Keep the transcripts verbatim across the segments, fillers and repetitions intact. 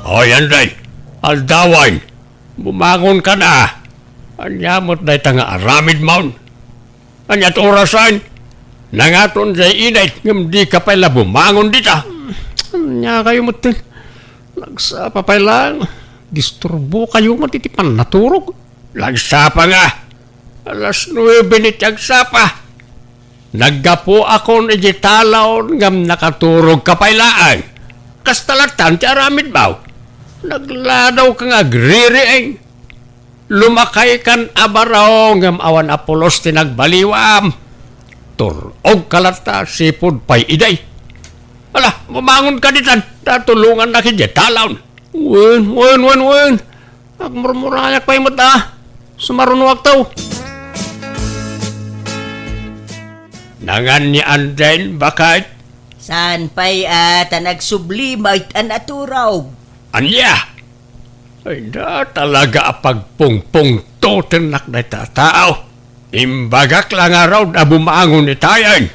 Oy, Anday, aldawan, bumangon ka na. Ania met dayta nga aramidmon? Ania ti orasan? Nangaton jay init ngem dika pay la bumangon dita. Ania kayo met? Nagsapa pay lang. Disturbo kayo met iti pannaturog. Nagsapa nga. Alas nuebe ni ti agsapa. Naggapuakon iti talaon ngem nakaturog ka pay laeng. Kasta lattan ti aramidmo. Nagladaw ka nga agririing. Lumakay kan a baro ngem awan a pulos ti nagbaliwam. Tur-og ka latta, sipud pay idi. Ala, bumangon ka ditan, ta tulongannak iti talaon. Wen, wen, wen, wen. Agmurmurayak pay met a. Sumarunoak taw. Nangan ni Anden, baket? Saan pay a, ta nagsubli met a naturog. Ania? Ay, da talaga a pagpungpungtotennak dayta a tao. Imbagak la ngarud a bumangon itayen.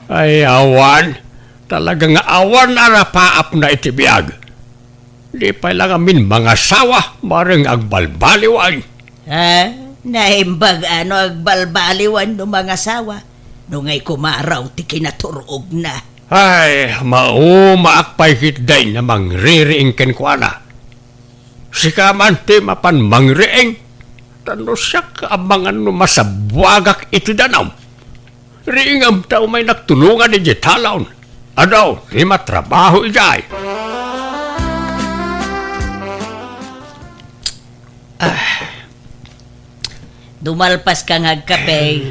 Ay, awan. Talaga nga awan a napaapna iti biag. Di pay la ngamin mangasawa, bareng agbalbaliwan. Ha? Naimbag a no agbalbaliwan no mangasawa? No ngay kumaraw ti kinaturogna. Ay, maumaak pay ketdi a mangriing kenkuana. Sika man ti mapan mangriing, ta no siak, amangan no masabuagak iti danum. Riingem ta umaynak tulongan iti talaon. Adu ti matrabaho idiay. Ah. Dumalpas ka nga agkape,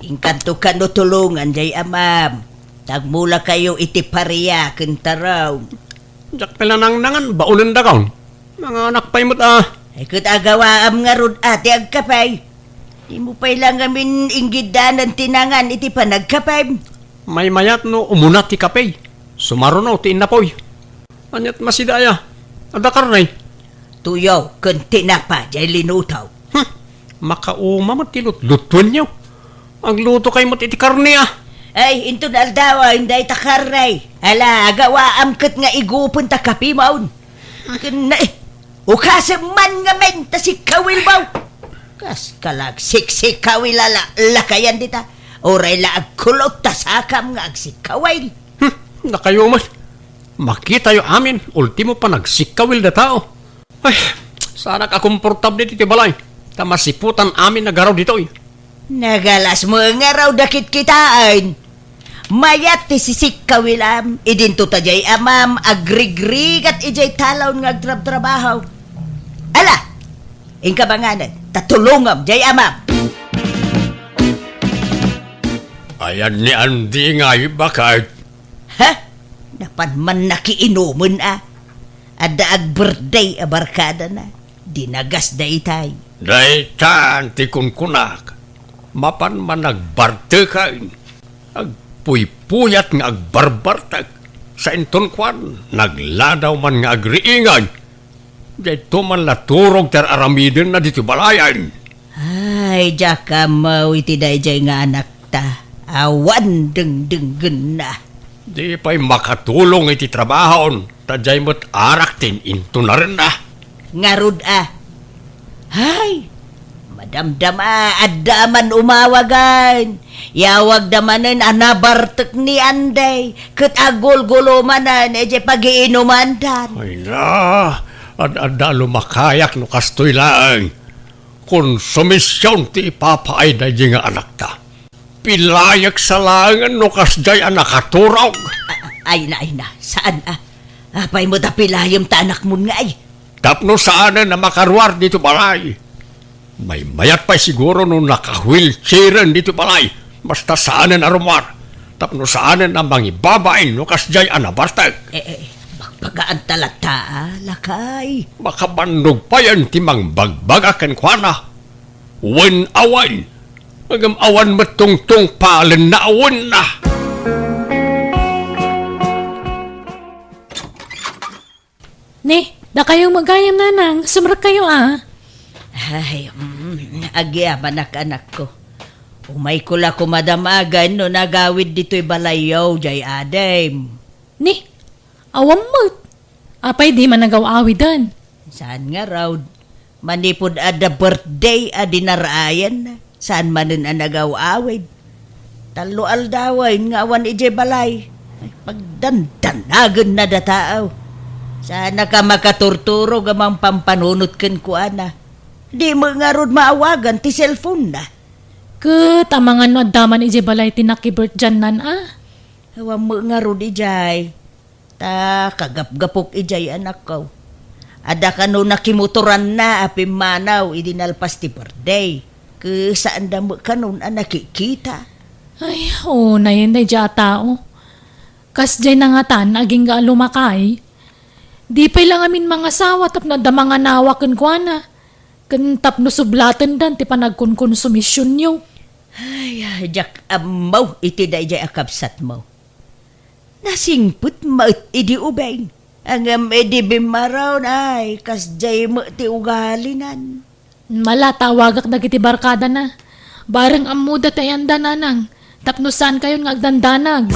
inkanto kano tulongan jay amam. Tagmula kayo iti paria ken taraw. Diak pay la nangnangan, baonendakon. Nanganak pay met a. Ay, ket agawaam ngarud a ti agkape. Dimo pay la ngamin inggiddanan ti nangan iti panagkapem. Maymayat no umuna ti kape. Sumaruno ti innapoy. Aniat masida aya? Adda karne? Tuyo ken tinapa jay linuto. Hmm. Makauma met ti lutlutuenyo. Agluto kay met iti karne, a. Ay, inton aldawen dayta karne. Ala, agawaam ket nga igupen ta kapimon. Ken na, eh, ukasem man ngamin ta sikkawilmo. Kas ka la agsiksikawil a la-, lakayan dita. Uray la agkulot ta sakam nga agsikkawil. Hmm, nakayo met. Makitayo amin, ultimo panagsikkawil da tao. Ay, saanak a komportable ditoy balay. Ta masiputan amin a garaw ditoy. Nagalas mo nga raw dakit kitaan. Mayat ti sisikkawilam, idinto ta jay amam, agrigrigat ijay talaon nga agtrabtrabaho. Ala, inka manganen, ta tulongam jay amam. Ayan ni Andy nga ibakad. Ha? Napan man nakiinumen a. Adda ag-birthday a barkadana. Dinagas daytay. Daytan ti kunkunak. Mapan man agbarteken. Agpuypuyat nga agbarbartek. Sainton kuan, nagladaw man nga agriingan. Dayto man la turog ti ar-aramidenna ditoy balayan. Ay, diak ammo iti daydiay nga anakta. Awan dengdenggenna. Di pay makatulong iti trabahon, ta diay met arak ti in-intunarenna. Ngarud a. Ay, madamdama, adda man umawagan. Yawagda manen a nabartek ni Anday, ket agulgulo manen idiay pagiinumandan. Ay na, ad-adda a lumakayak no kastoy laeng. Konsumision ti ipapaay daydi nga anakta. Pilayek sa laengen no kasdiay a nakaturog. A-, a-, ay na, ay na, saan a? Apay met a pilayem ta anakmon nga ay? Tapno saanen a makaruar dito balay. Maymayat pay siguro no naka-wheelchairen dito balay. Basta saanen a rumuar. Tapno saanen a mangibabain no kasdiay a nabartek. Eh, eh, bagbagaan ta latta, a, lakay. Makabannog payen ti mangbagbaga kenkuana. Wen awan. Ngem awan met tungtungpalen a wenna. Ni, dakayo met gayam, nanang, sumrekkayo a. Ay, mm, agyamanak, anakko. Umayko la koma damagan no nagawid ditoy balayyo, jay adim. Ni, awan met. Apay di man nagaw-awiden? Saan ngarud? Manipud adda birthday a dinarayan, saan manen a nagaw-awid. Tallo aldawen nga awan idiay balay. Ay, pagdandanagen na da tao. Saan ka makaturturog a mangpampanunot kenkuana. Di mo ngarud maawagan ti cellphone na. Ket amangan no adda man idiay balay ti nakibirthday-nan a? Awan mo ngarud idiay. Ta kagapgapok idiay anakko. Adda kano nakimotoranna a pimmanaw idi nalpas ti birthday. Ket saanda met kanon a nakikita. Ay, oo, nayen daydiay a tao. Kasdiay nangatan agingga a lumakay. Di pay la ngamin mangasawa tapno adda manganawa kenkuana. Ken tapno sublatendan ti panagkonkonsumisionyo. Ay, ay, diak ammo iti daydiay a kabsatmo. Nasingpet met idi ubing. Ngem idi bimmaron, ay, kasdiay met ti ugalinan. Mala, tawagak dagiti barkadana. Bareng ammoda ti ayanda, nanang. Tapno saankayon nga agdandanag.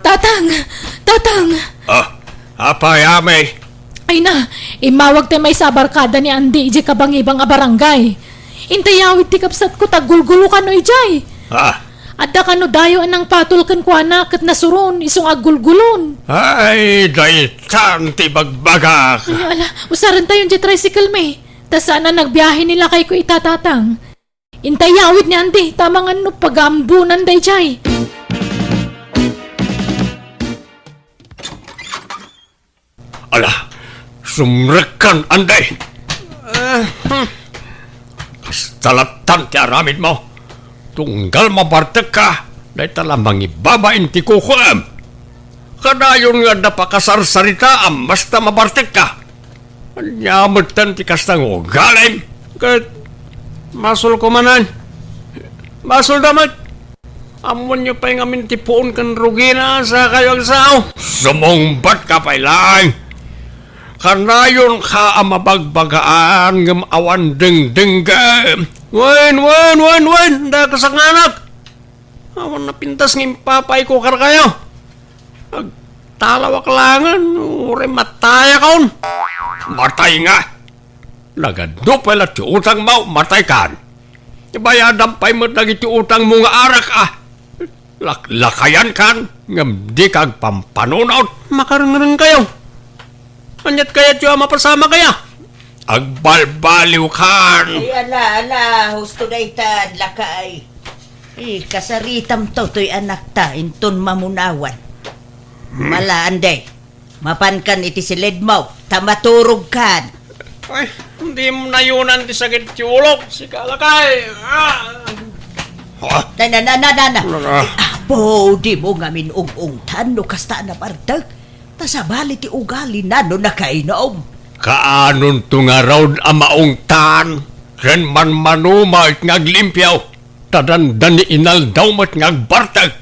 Tatang! Tatang! Ah, apay, amay? Ay na, immawag ti maysa a barkada ni Andy idiay kabangibang a barangay. Intay awid ti kabsatko ta aggulgulo kano idiay. Ah. Adda kano dayo a nangpatol kenkuana ket nasuron isu nga aggulgulon. Ay, daytan ti bagbagak. Ay, ala, usarentayon diay tricycle, may. Ta saan a nagbiahe ni lakayko ita, tatang. Intay awid ni Andy, ta amangan no pagaambunan daydiay. Ala, sumrekkan, Andy. Ah, hmm. Kasta lattan ti aramidmo. Tunggal mabartekka, dayta la mangibabain ti kukuem. Kanayon nga adda pakasarsaritaam, basta mabartekka. Ania metten ti kasta nga ugalim? Ket basolko manen. Basolda met. Ammonyo pay ngamin ti puon ken rugina, sakayo agsao. Sumungbatka pay laeng. Kanayonka a mabagbagaan ngem awan dengdengngem. Wen, wen, wen, wen, dakasanganak. Awan napintas nga impapayko kadakayo. Agtalawak laengen, uray matayakon. Matay nga. Nagadu pay la ti utangmo, mataykan. Ibayadam pay met dagiti utangmo nga arak, a. Laklakayankan, ngem dika agpampanunot. Makarengrengkayo. Aniat kayatyo a mapasamak aya? Agbalbaliwkan. Ay, ala, ala, husto daytan, lakay. Eh, kasaritamto toy anakta, inton mamunawan. Hmm. Mala, Andy, mapankan iti silidmo, ta maturogkan. Ay, dimo nayonan ti sakit ti ulok, sika lakay. Ah. Ha? Na, na, na, na, na, na. Ano na? Ay, apo, dimo ngamin ung-ungtan no kasta a nabartek. Ta sabali ti ugalina no nakainom. Kaanonto ngarud a maungtan ken manmano met nga aglimpio, ta dandani inaldaw met nga agbartek.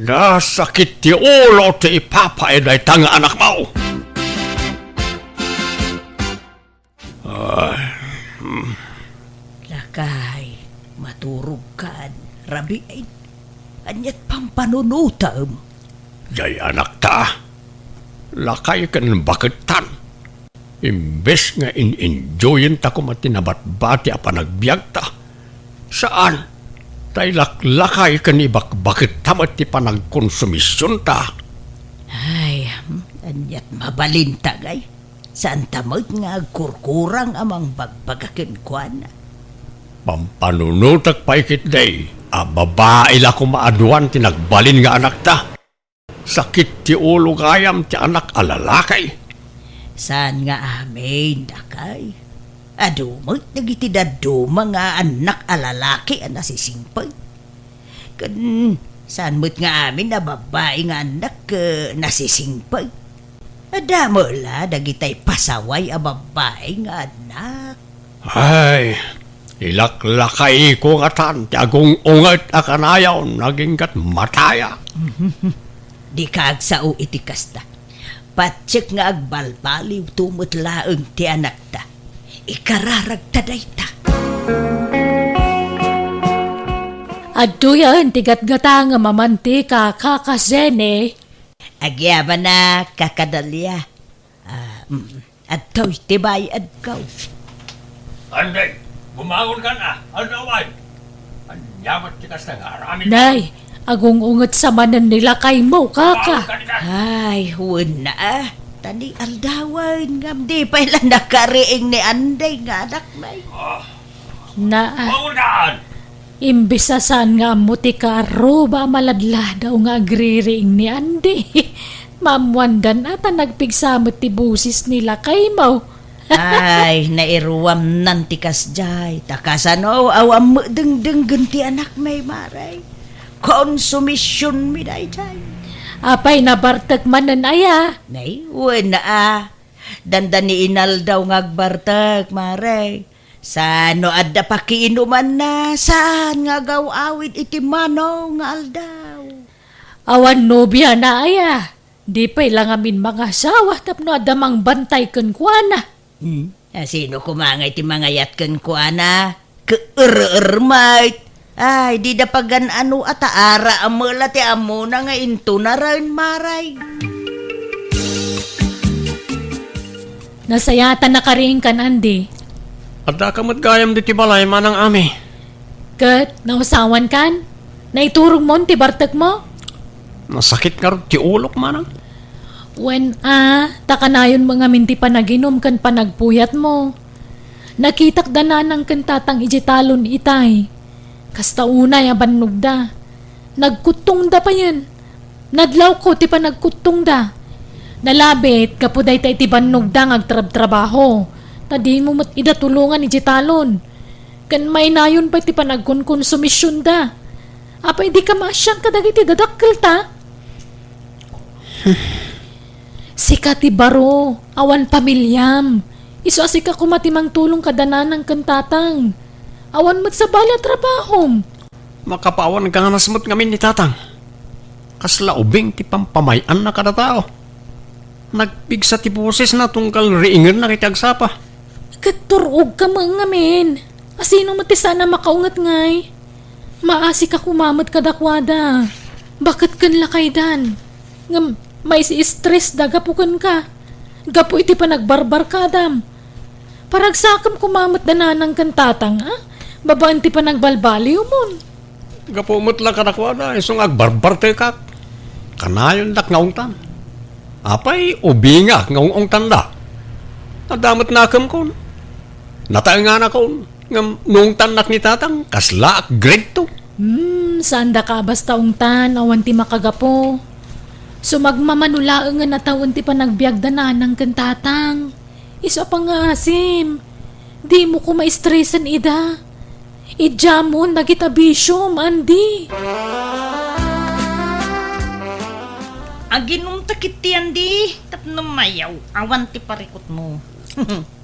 Nasakit ti ulo ti ipapaay dayta nga anakmo. Ah, hmm. Lakay, maturogkan, rabiin. Aniat pampanunotem? Jay anakta, lakay ken bakettan. Imbes nga in-enjoyenta koma ti nabatbati a panagbiagta, saan, ta ilaklakay ken ibakbaketta met ti panagkonsumisionta. Ay, hmm, aniat mabalinta, gay? Saanta met nga agkurkurang a mangbagbaga kenkuana. Pampanunotek pay ketdi a babai la koma aduan ti nagbalin nga anakta. Sakit ti ulo gayam ti anak a lalaki. Saan nga amin, dakay? Adu met dagiti dadduma nga annak a lalaki a nasisingpet. Ken saan met nga amin a babbai nga annak ket nasisingpet. Adda met la dagitay pasaway a babbai nga annak. Ay, ilaklakayko ngatan ti agung-unget a kanayon aginggat matayak. Dika agsao iti kasta. Patiek nga agbalbaliwto met laeng ti anakta. Ikararagta dayta. Adtoyen ti gatgatangem a mantika, Kaka Zene. Agyamanak, Kaka Dalia. Ah, mm. Adtoy ti bayadko. Anday, bumangon kan a, aldawan. Ania met ti kasta nga aramid? Nay, agung-unget sa manen ni lakaymo, kaka. Bumangon kan ita. Ay, wen a. Ta ni aldawan, ngem di pay la nakariing ni Anday nga anakmi. Ah, na, ah, bumangon kan. Imbes a saan nga ammo ti kaarruba a maladladaw nga agririing ni Andy, maammoandan a ta nagpigsa met ti bosis ni lakaymo. Ay, nairuamnan ti kasdiay. Ta kasano, awan met dengdenggen ti anakmi, Mare. Konsumisionmi daydiay. Apay, nabartek manen aya? Nay, wen a. Dandani inaldaw nga agbartek, Mare. Saan no adda pakiinumanna, saan nga agaw-awid iti mano nga aldaw? Awan nobiana aya? Di pay la ngamin mangasawa tapno adda mangbantay kenkuana. Hmm? A, sino koma ngay ti mangayat kenkuana? Keer-er met. Ay, dida pagan-ano a ta ara a mela ti ammona nga intunaren, Mare. Nasayaat a nakariingkan, Andy. Addaka met gayam ditoy balay, Manang Ami. Ket nausawankan? Naiturogmon ti bartekmo? Nasakit ngarud ti ulok, Manang. Wen a, ta kanayonmo ngamin ti panaginum ken panagpuyatmo. Nakitak da nanang ken tatang idiay talon itay. Kasta unay a bannogda. Nagkuttongda payen. Nadlawko ti panagkuttongda. Nalabit gapu dayta iti bannogda nga agtrabtrabaho. Ta dimo met ida tulongan idiay talon. Ken mainayon pay ti panagkonkonsumisionda. Apay, dika maasian kadagiti dadakkelta? Sika ti baro, awan pamiliam. Isu a sika koma ti mangtulong kada nanang ken tatang. Awan met sabali a trabahom. Makapaawan ganas met ngamin ni tatang. Kasla ubing ti pampamay-anna kada tao. Nagpigsa ti bosesna tunggal riingennak iti agsapa. Ket tur-ogka met ngamin. Asino met ti saan a makaunget ngay? Maasika koma met kadakuada. Baket ken lakaydan. Ngem maisi-stressda gapu kenka. Gapu iti panagbarbarkadam. Paragsakem koma met da nanang ken tatang, a? Babaen ti panagbalbaliwmon. Gapu met la kadakuada, isu nga agbarbartekak. Kanayondak nga ungtan. Apay, ubingak nga ung-ungtanda. Adda met nakemkon. Nataenganakon. Ngem no ungtannak ni tatang, kasla grade two. Hmm, saandaka a basta ungtan, awan ti makagapu. Sumagmamano laengen a tawen ti panagbiagda nanang ken tatang. Isu a pangngaasim, dimo koma stresen ida. Idiamon dagita bisiom, Andy. Aginumta ketdi, Andy, tapno mayaw-awan ti parikutmo.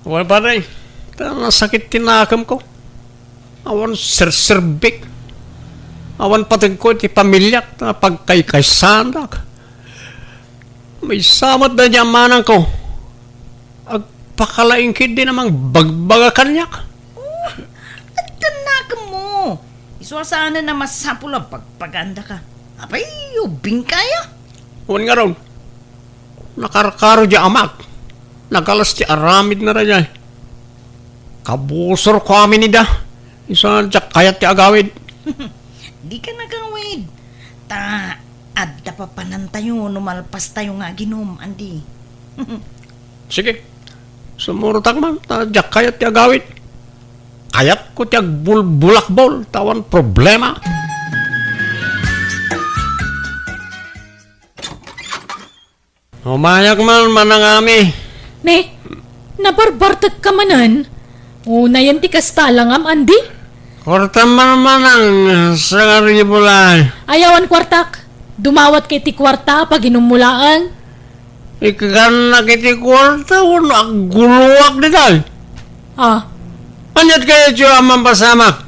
Wen, pare, ta nasakit ti nakemko. Awan serserbik. Awan pategko iti pamiliak ta pagkaykaysaandak. Maysa met daydi a manangko. Agpakalaing ketdi a mangbagbaga kaniak. Oh, adda nakemmo. Isu a saanen a masapul a bagbagaandaka. Apay, ubingka aya? Wen ngarud, nakarkaro di amak. Nagalas ti aramidna daydiay. Kabusorko amin ida. Isu a diak kayat ti agawid. Dika nagawid. Ta adda papanantayo no malpastayo nga aginum, Andy. Sige. Sumurotak man, ta diak kayat ti agawid. Kayatko ti agbulbulakbol, ta awan problema. Umayak man, Manang Ami. Ne, nabarbartekka manen? Unayen ti kasta a langam, Andy? Kuartam man, Manang, sangaribu laeng. Ay, awan kuartak. Dumawat kay ti kuarta, paginummo laeng. Ikkannak iti kuarta, wenno agguloak ditoy. Ah. Aniat kayatyo a mampasamak?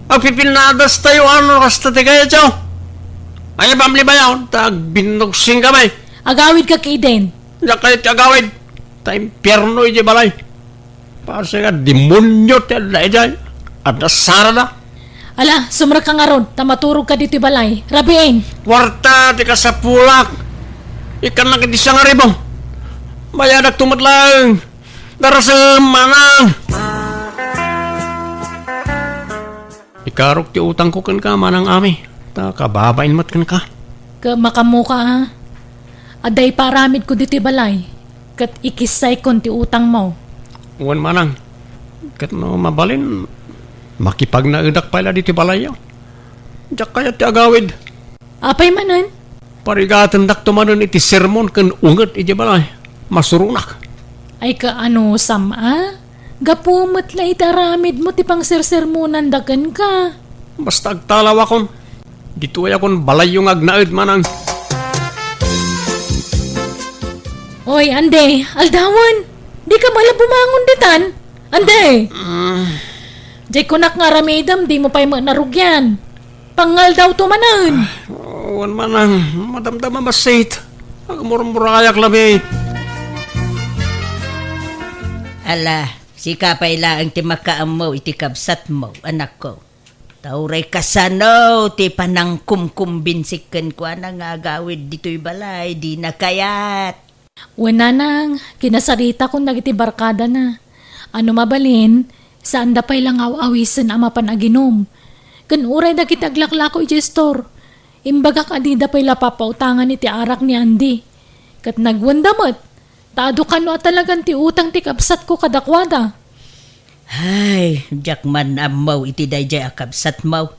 Agpipinnadas tayo, ano, kasta ti kayatyo? Ay, pamlibayaw, ta agbinnugsinkami. Agawidka ketdin. Diak kayat ti agawid. Ta impierno iti balay. Pasi nga demonio ti adda idiay. Adda sarada. Ala, sumrekka ngarud, ta maturogka ditoy balay. Rabiin. Kuarta ti kasapulak. Ikkannak iti sangaribu. Bayadakto met laeng. Darasem, manang. Ikarok ti utangko kenka, Manang Ami, ta kababain met kenka. Ket makaammoka a, adda ipaaramidko ditoy balay, ket ikisaykon ti utangmo. Wen, Manang, ket no mabalin, makipagnaedak pay la ditoy balayyo. Diak kayat ti agawid. Apay manen? Parigatendakto manen iti sermon ken unget idiay balay. Masuronak. Ay, kaano, Sam, a? Gapu met la iti aramidmo ti pangsersermonanda kenka. Basta agtalawakon. Ditoyakon balayyo nga agnaed, manang. Oy, Ande, aldawen. Dika met la bumangon ditan. Ande! Mm. Diay kunak nga aramidem, dimo pay met narugian. Pangngaldawto manen. Ah, wen, manang, madamdama bassit. Agmurmurayak labi. Ala, sika pay laeng ti makaammo iti kabsatmo, anakko. Ta uray kasano ti panangkumkumbinsik kenkuana nga agawid ditoy balay, dina kayat. Wen, nanang, kinasaritakon dagiti barkadana a no mabalin, saanda pay la nga aw-awisen a mapan aginum. Ken uray dagiti aglaklako idiay store, imbagak a dida pay la papautangan iti arak ni Andy. Ket nagwenda met, ta adu kano a talagan ti utang ti kabsatko kadakuada. Ay, diak man ammo iti daydiay a kabsatmo.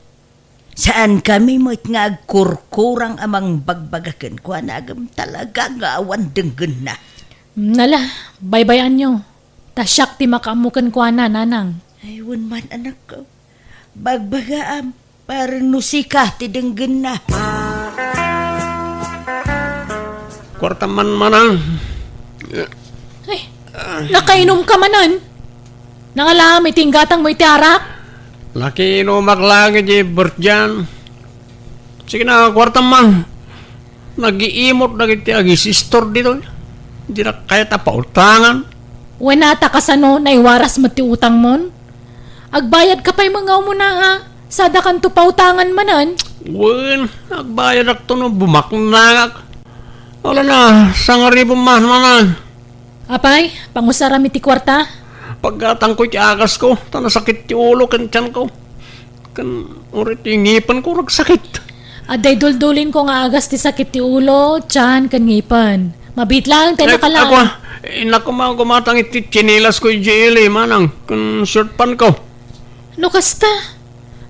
Saankami met nga agkurkurang a mangbagbaga kenkuana ngem talaga nga awan denggenna. Nala, baybay-anyo. Ta siak ti makaammo kenkuana, nanang. Ay, wen man, anakko. Bagbagaam, para no sika ti denggenna. Kuartam man, manang. Ay, nakainumka manen. Nangalam iti inggatangmo iti arak? Nakiinumak laeng iti birthday-an. Sige na, kuartam man. Nagiimot dagiti agisistor ditoy. Dinak kayat a pautangan. Wen a, ta kasano, naiwaras met ti utangmon? Agbayadka pay met nga umuna a, sadakanto pautangan manen? Wen, agbayadakto no bumaknangak. Ala na, sangaribum man, manang. Apay, pangusaram iti kuarta? Paggatangko iti agasko, ta nasakit ti ulo ken tianko. Ken uray ti ngipenko agsakit. Adda iduldulinko nga agas ti sakit ti ulo, tian, ken ngipen. Mabiit laeng ti nakalaan. Ako, innak koma gumatang iti tsinilasko idiay ili, manang, ken short pantko. No kasta,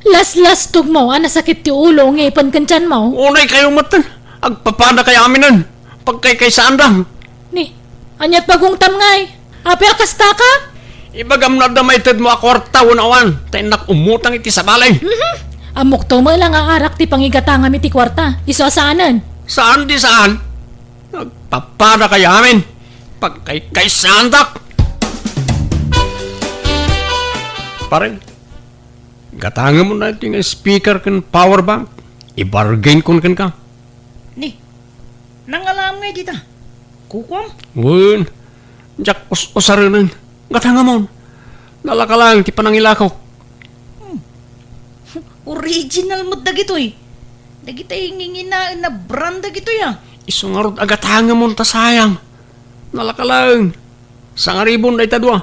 laslastogmo a nasakit ti ulo, ngipen ken tianmo. Unay kayo met, agpapada kay aminen. Pagkaykaysaanda. Ni, aniat pagungtam ngay? Apay a kasta ka? Ibagam no adda maitedmo a kuarta wenno awan, ta innak umutang iti sabali. Mhm. Ammokto met la nga arak ti pangigatangam iti kuarta. Isu a saanen. Saan di saan? Agpapada kay amin. Pagkaykaysaandak. Pare, gatangemon daytoy nga speaker ken power bank. Ibargain kon kenka. Ni, nangalam ngay dita? Kukuam? Wen, diak us-usarenen. Gatangemon. Nalaka laeng ti panangilakok. Hmm. Original met dagitoy. Dagitay nginginaen a brand dagitoy, a. Isu ngarud a gatangemon ta sayang. Nalaka laeng. Sangaribun dayta dua.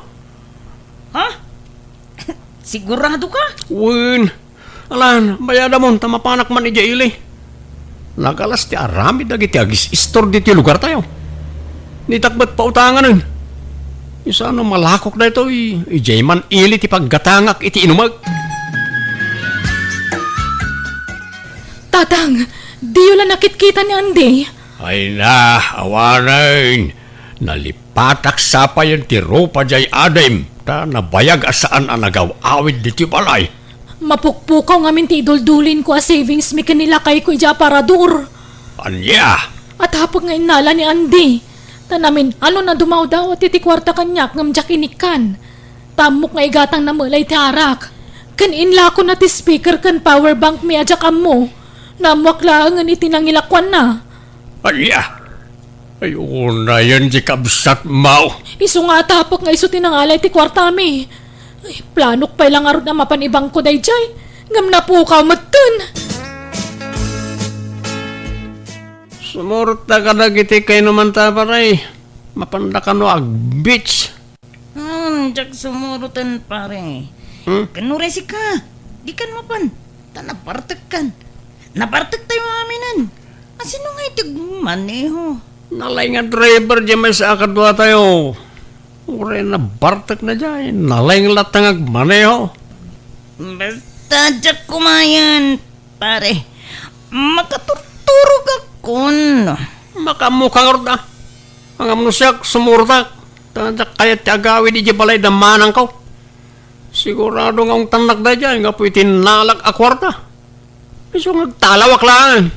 Ha? Sigurado ka? Wen. Alan, bayadamon ta mapanak man idiay ili. Nagalas ti aramid dagiti agis-istor ditoy lugartayo. Nitak met pautanganen. Isano malakok daytoy, idiay man ili ti paggatangak iti inumek. Tatang, diyo la nakitkita ni Andy? Ay na, awanen. Nalipatak sapayen ti rupa diay adim, ta nabayag a saan a nagaw-awid ditoy balay. Mapukpukaw ngamin ti iduldulinko a savings mi ken ni lakayko idiay aparador. Ania? Atapek nga innala ni Andy, ta namin-anon a dumawdawat iti kuarta kaniak ngem diak inikkan. Ta ammok nga igatangna met la iti arak. Ken inlakona ti speaker ken power bank mi a diak ammo. Naammoak laengen iti nangilakuanna. Ania? Ay, unayen ti kabsatmo. Isu nga atapek nga isu ti nangala iti kuartami. Ay, planok pay la ngarud a mapan ibangko daydiay. Ngem napukaw metten. Sumurot ta kadagiti kainumanta, pare. Mapanda kano ag-beach. Hmm, diak sumuroten, pare. Hmm? Kano ray sika? Dikan mapan. Ta nabartekkan. Nabartek tayo aminen. Asino nga iti agmaneho? Nalaing nga driver diay maysa a kaduatayo. Uray nabartekna diay, nalaing latta nga agmaneho. Basta diak kumayan, pare. Makaturturogakon. Makaammoka ngarud a. Ngem no siak, sumurotak. Ta diak kayat ti agawid idiay balay da manangko. Sigurado nga ungtannak daydiay gapu iti nalak a kuarta. Isu nga agtalawak laeng.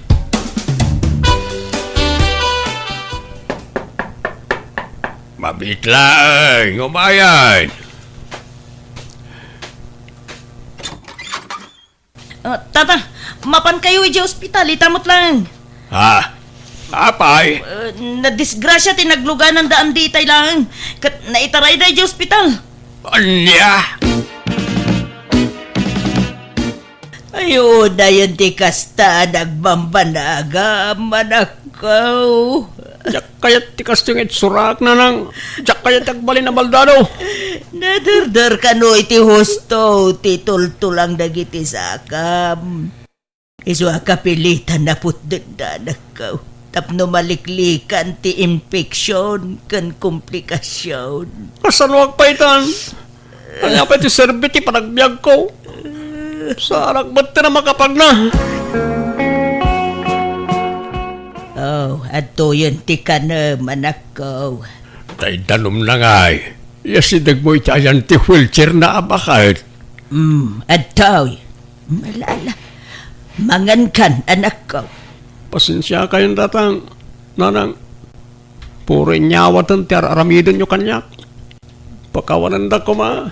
Mabiit laeng, umayen. Ah, tata, mapankayo idiay ospital, ita met laeng. Ha? Apay? Ah, nadisgrasia ti nagluganan da Andy itay laeng. Ket naitarayda idiay ospital. Ania? Ay, unayen ti kasta a nagbambanagam, anakko. Diak kayat ti kastoy nga itsurak, nanang. Diak kayat ti agbalin a baldado. Nadurdor kano iti husto ti tultulang dagiti sakam. Isu a kapilitan a putdekda, anakko. Tapno maliklikan ti infection ken komplikasyon. Kasanoak pay tan? Ania pay ti serbi ti panagbiagko? Saanak met ti namakapagna. Oh, adtoyen ti kanem, anakko. Tay danumna ngay, iyasidegmo iti ayan ti wheelchair na a baket. Hmm, adtoy. Malala. Mangankan, anakko. Pasensiakayon, tatang, nanang. Puro inyawaten ti ar-aramidenyo kaniak. Pakawanendak koma.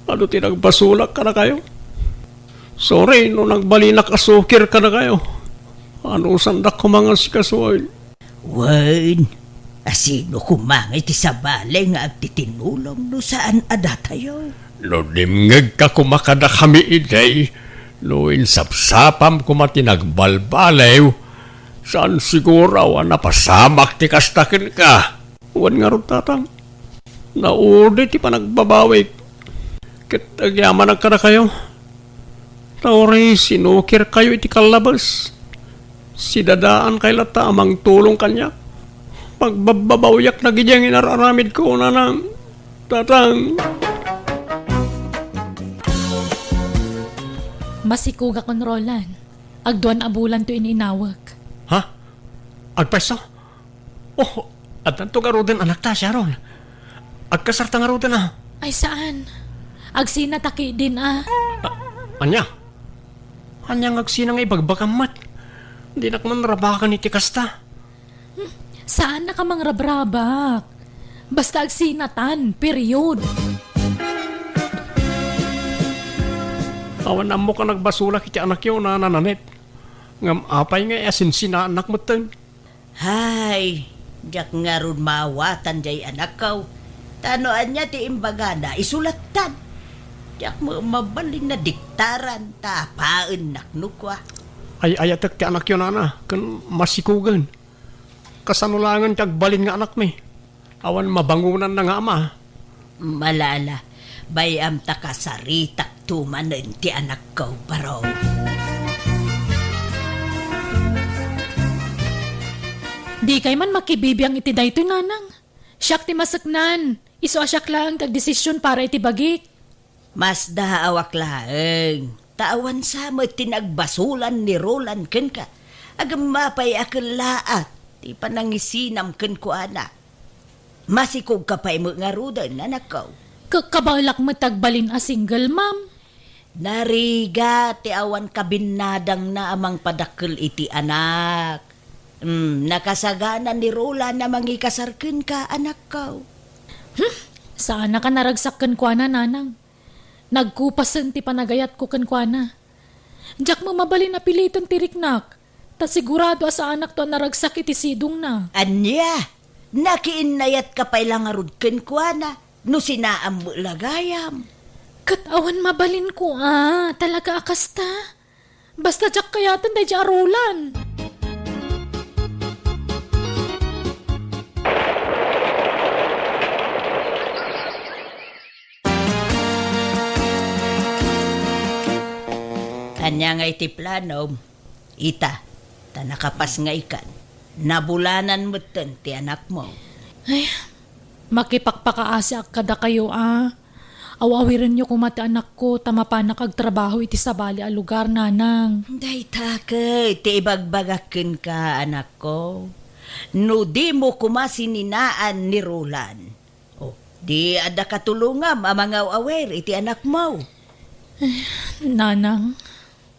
Adu ti nagbasolak kadakayo. Sorry no nagbalinak a sukir kadakayo. Anusandak koma nga asikasuon. Wen, asino koma nga iti sabali nga agtitinulong no saan a datayo? No dimngegka koma kadakami idi, no insapsapam koma ti nagbalbaliw, saan siguro a napasamak ti kasta kenka. Wen ngarud, tatang, naudi ti panagbabawik, ket agyamanak kadakayo. Ta uray sinukirkayo iti kallabes, sidadaankay latta a mangtulong kaniak. Pagbabbabawiak dagiti inar-aramidko, nanang, tatang. Masikugakon, Roland. Agduan a bulan to ininawek. Ha? Agpayso? Oh, addanto ngaruden anakta, Sharon. Agkasarta ngaruden a. Ay, saan? Agsina ta ketdin a. A-, ania? Ania nga agsina nga ibagbagam met? Dinak man rabakan iti kasta. Hmm, saan a mangrabrabak. Basta agsinatan, period. Awan ammok a nagbasolak iti anakyo, Nana Nanette. Ngem apay nga asinsinaanak metten? Hay, diak ngarud maawatan diay anakko. Ta no ania ti imbagana, isu lattan. Diak met mabalin a diktaran ta apaennak no kua. Ay-ayatek ti anakyo, Nana, ken masikugen. Kasano laengen ti agbalin nga anakmi? Awan mabangonanna nga ama. Malala, bay-am ta kasaritakto manen ti anakko, baro. Dikay man makibibiang iti daytoy, nanang. Siak ti maseknan. Isu a siak laeng ti agdesisyon para iti bagik. Masdaawak laeng, ta awan sa met ti nagbasolan ni Roland kenka. Agem apay a kellaat ti panangisinam kenkuana. Masikogka pay met ngaruden, anakko. Ka-, kabaelak met agbalin a single mom. Narigat ti awan kabinnadangna a mangpadakkel iti anak. Hmm, nakasagana ni Roland a mangikasar kenka, anakko. Hmm, saanak a naragsak kenkuana, nanang. Nagkupasen ti panagayatko kenkuana. Diak met mabalin a piliten ti riknak, ta sigurado a saanakto a naragsak iti sidongna. Ania? Nakiinnayatka pay la ngarud kenkuana, no sinaam met la gayam. Ket awan mabalin kua, talaga a kasta. Basta diak kayaten daydiay a Roland. Ania ngay ti planom? Ita, ta nakapasngaykan. Nabulanan metten ti anakmo. Ay, makipakpakaasiak kadakayo a. Aw-awirenyo koma ti anakko ta mapanak agtrabaho iti sabali a lugar, nanang. Dayta ket ti ibagbagak kenka, anakko. No dimo koma sininaan ni Roland, o, di adda katulongam a mangaw-awir iti anakmo. Nanang.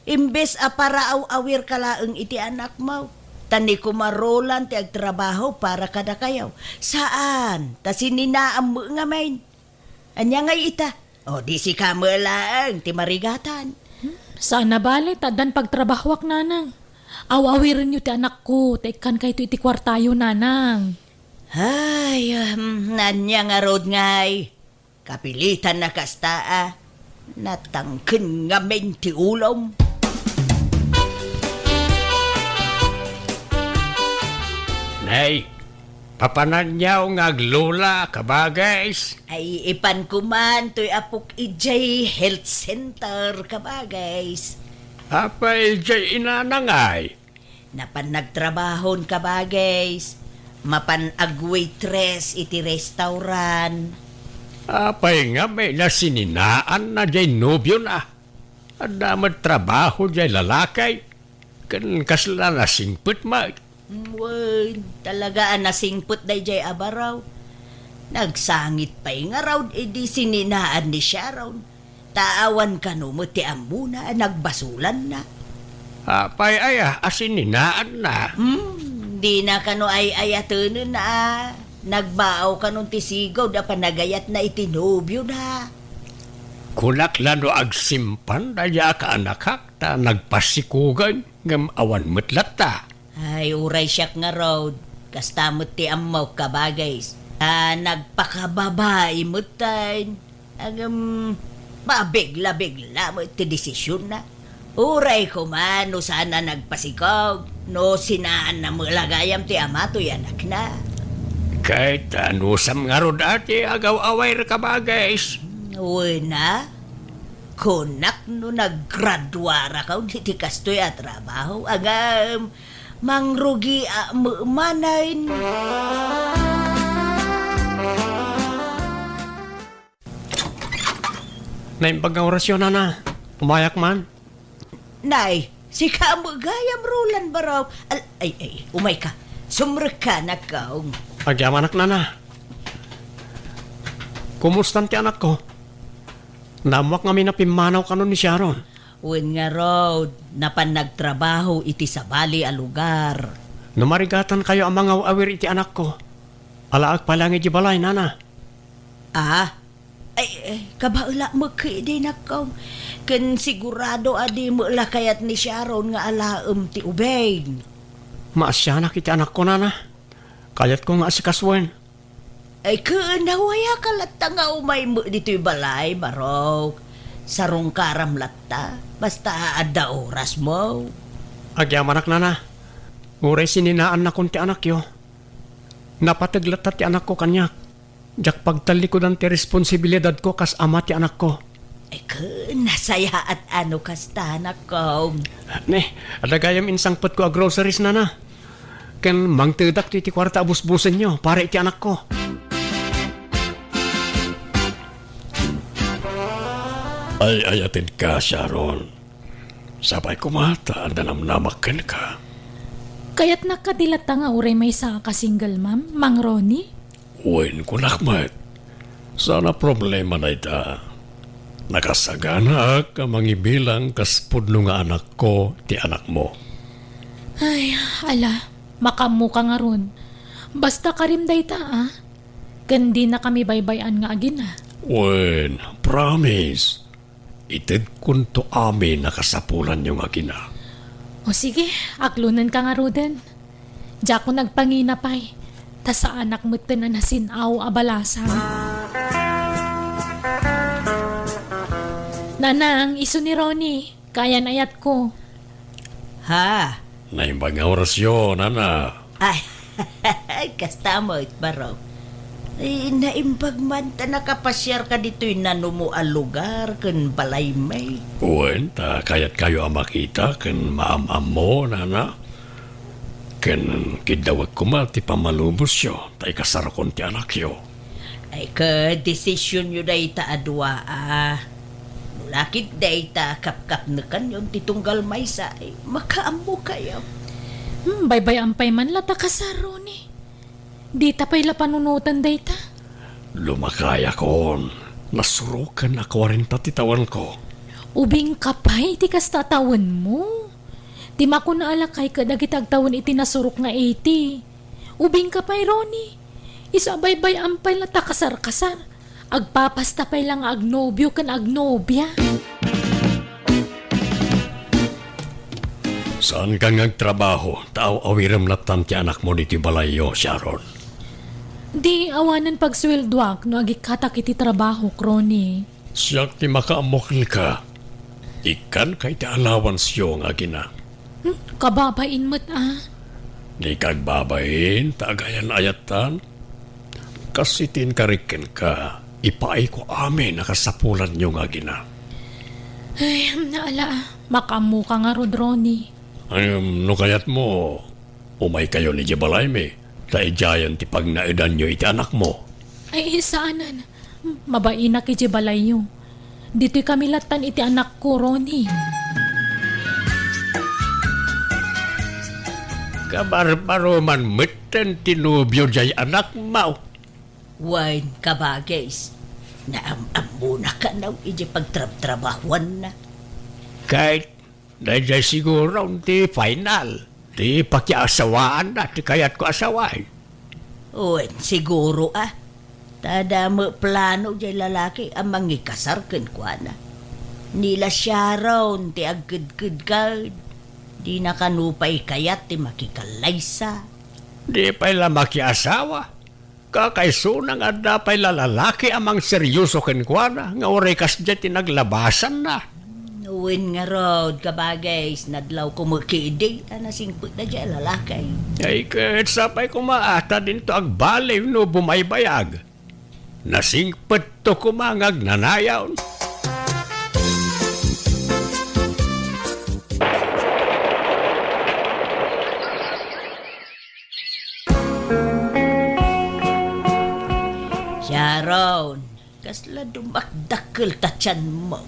Imbes a paraaw-awirka laeng iti anakmo, ta ni koma Roland ti agtrabaho para kadakayo. Saan, ta sininaam met ngamin. Ania ngay ita? O, di sika met laeng ti marigatan. Saan a bale, ta addan pagtrabahoak, nanang. Aw-awirenyo ti anakko, ta ikkankayto iti kuartayo, nanang. Ay, um, ania ngarud ngay? Kapilitan na kasta a natangken ngamin ti ulom. Nay, papananyaw nga aglola, kabagays? Ay, ipan kuman toy apok idiay health center, kabagays. Apay idiay inanangay? Napan nagtrabahon, kabagays. Mapan agwaitress iti restaurant. Apay nga may nasininaanna diay nobiona? Adda met trabaho diay lalaki. Ken kasla nasingpet met. Wen, talaga a nasingpet daydiay a baro. Nagsangit pay ngarud idi sininaan ni Sharon. Ta awan kano met ti ammona a nagbasolanna. Apay aya a sininaanna? Hmm, dina kano ay-ayatenen a nagbaaw kanon ti sigud a panagayatna iti nobiona. Kunak la no agsimpan daydiay a kaanakak ta nagpasikugen ngem awan met latta. Ay, uray siak ngarud, kasta met ti ammok, kabagays. A, nagpakababai metten. Ngem, pabigla-bigla met ti desisionna. Uray koma no saan a nagpasikog, no sinaanna met la gayam ti ama toy anakna. Ket anusam ngarud a ti agaw-awir, kabagays? Wen a, kunak no naggraduarakon iti kastoy a trabaho, ngem, mangrugiak met manen. Naimbag nga orasyo, nana. Umayak man. Nay, sika met gayam, Roland, baro. Al-, ay, ay, umayka. Sumrekka, anakko. Agyamanak, nana. Kumustan ti anakko? Naammoak ngamin a pimmanaw kanon ni Sharon. Wen ngarud, napan nagtrabaho iti sabali a lugar. No marigatankayo a mangaw-awir iti anakko, alaek pay laeng idiay balay, nana. Ah? Ay, ay, kabaelak met ketdi, anakko. Ken sigurado a di met la kayat ni Sharon nga alaem ti ubing. Maasianak iti anakko, nana. Kayatko nga asikasuen. Ay, ken, nawayaka latta nga umay met ditoy balay, barok. Sarungkaram latta, basta adda orasmo. Agyamanak, nana. Uray sininaannakon ti anakyo. Napateg latta ti anakko kaniak. Diak pagtallikudan ti responsibilidadko kas ama ti anakko. Ay, ken, nasayaat a no kasta, anakko. Ne, adda gayam insangpetko a groceries, nana. Ken mangtedak ti, ti kuarta a busbusenyo para iti anakko. Ay-ayatenka, Sharon. Sapay koma ta adda namnamak kenka. Kayatnak kadi latta nga uray maysaak a single mom, Mang Ronnie? Wen, kunak met. Saan a problema dayta. Nakasaganaak a mangibilang kas pudno nga anakko ti anakmo. Ay, ala, makaammoka ngarud. Basta karim dayta, a. Ken dinakami baybay-an nga agina. Wen, promise. Itedkonto amin a kasapulanyo nga agina. O sige, aklonenka ngaruden. Diakon agpangina pay, ta saanak metten a nasin-aw a balasang. Nanang, isu ni Ronnie, kayan-ayatko. Ha? Naimbag nga orasyo, nana. Ay, kasta met, barok. Ay, naimbag man ta nakapasiarka ditoy nanumo a lugar ken balaymi. Wen, ta kayatkayo a makita ken maam-ammo, nana. Ken kiddawek koma ti pammalubosyo, ta ikasarkon ti anakyo. Ay, ket desisyonyo dayta a dua, a. No la ket dayta kapkapnekanyon ti tunggal maysa, ay, makaammokayo. Hmm, baybay-am pay man la ta kasar, Ronnie. Dita pay la panunotan dayta? Lumakayakon. Nasuroken a kuarenta ti tawenko. Ubingka pay ti kasta a tawenmo. Ti makuna a lakay ket dagiti agtawen iti nasurok nga eighty. Ubingka pay, Ronnie. Isu a baybay-am pay la ta kasar-kasar. Agpapasta pay la nga agnobio ken agnobia. Saanka nga agtrabaho, ta aw-awirem lattan ti anakmo ditoy balayyo, Sharon. Di awanen pagsueldoak no agikkatak iti trabahok, Ronnie. Siak ti makaammo kenka. Ikkanka iti allowanceyo nga agina. Hmm, kababain met, a. Dika agbabain, ta agayan-ayattan. Kas iti inkarik kenka, ipaayko amin a kasapulanyo nga agina. Ay, naala, makaammoka ngarud, Ronnie. Ngem no kayatmo, umaykayon idiay balaymi, ta idiayen ti pagnaedanyo iti anakmo. Ay, saanen. Mabainak idiay balayyo. Ditoy kami lattan iti anakko, Ronnie. Kabarbaro man metten ti nobio diay anakmo. Wen, kabagis, naam-ammona kano idiay pagtrabtrabahuanna. Ket daydiay siguro ti final ti pakiasawaanna ti kayatko a sawen. Wen, siguro a. Ta adda met plano diay lalaki a mangikasar kenkuana. Ni la Sharon ti agkedkedka. Dina kano pay kayat ti makikallaysa. Di pay la makiasawa. Kakaisuna nga adda pay la lalaki a mangseryoso kenkuana nga uray kasdiay ti naglabasanna. Wen ngarud, kabagis, nadlawko met ketdi a nasingpetna diay a lalaki. Ay, ket sapay koma a ta dinto agbaliw no bumaybayag. Nasingpetto koma nga agnanayon. Sharon, kasla dumakdakkel ta tianmo.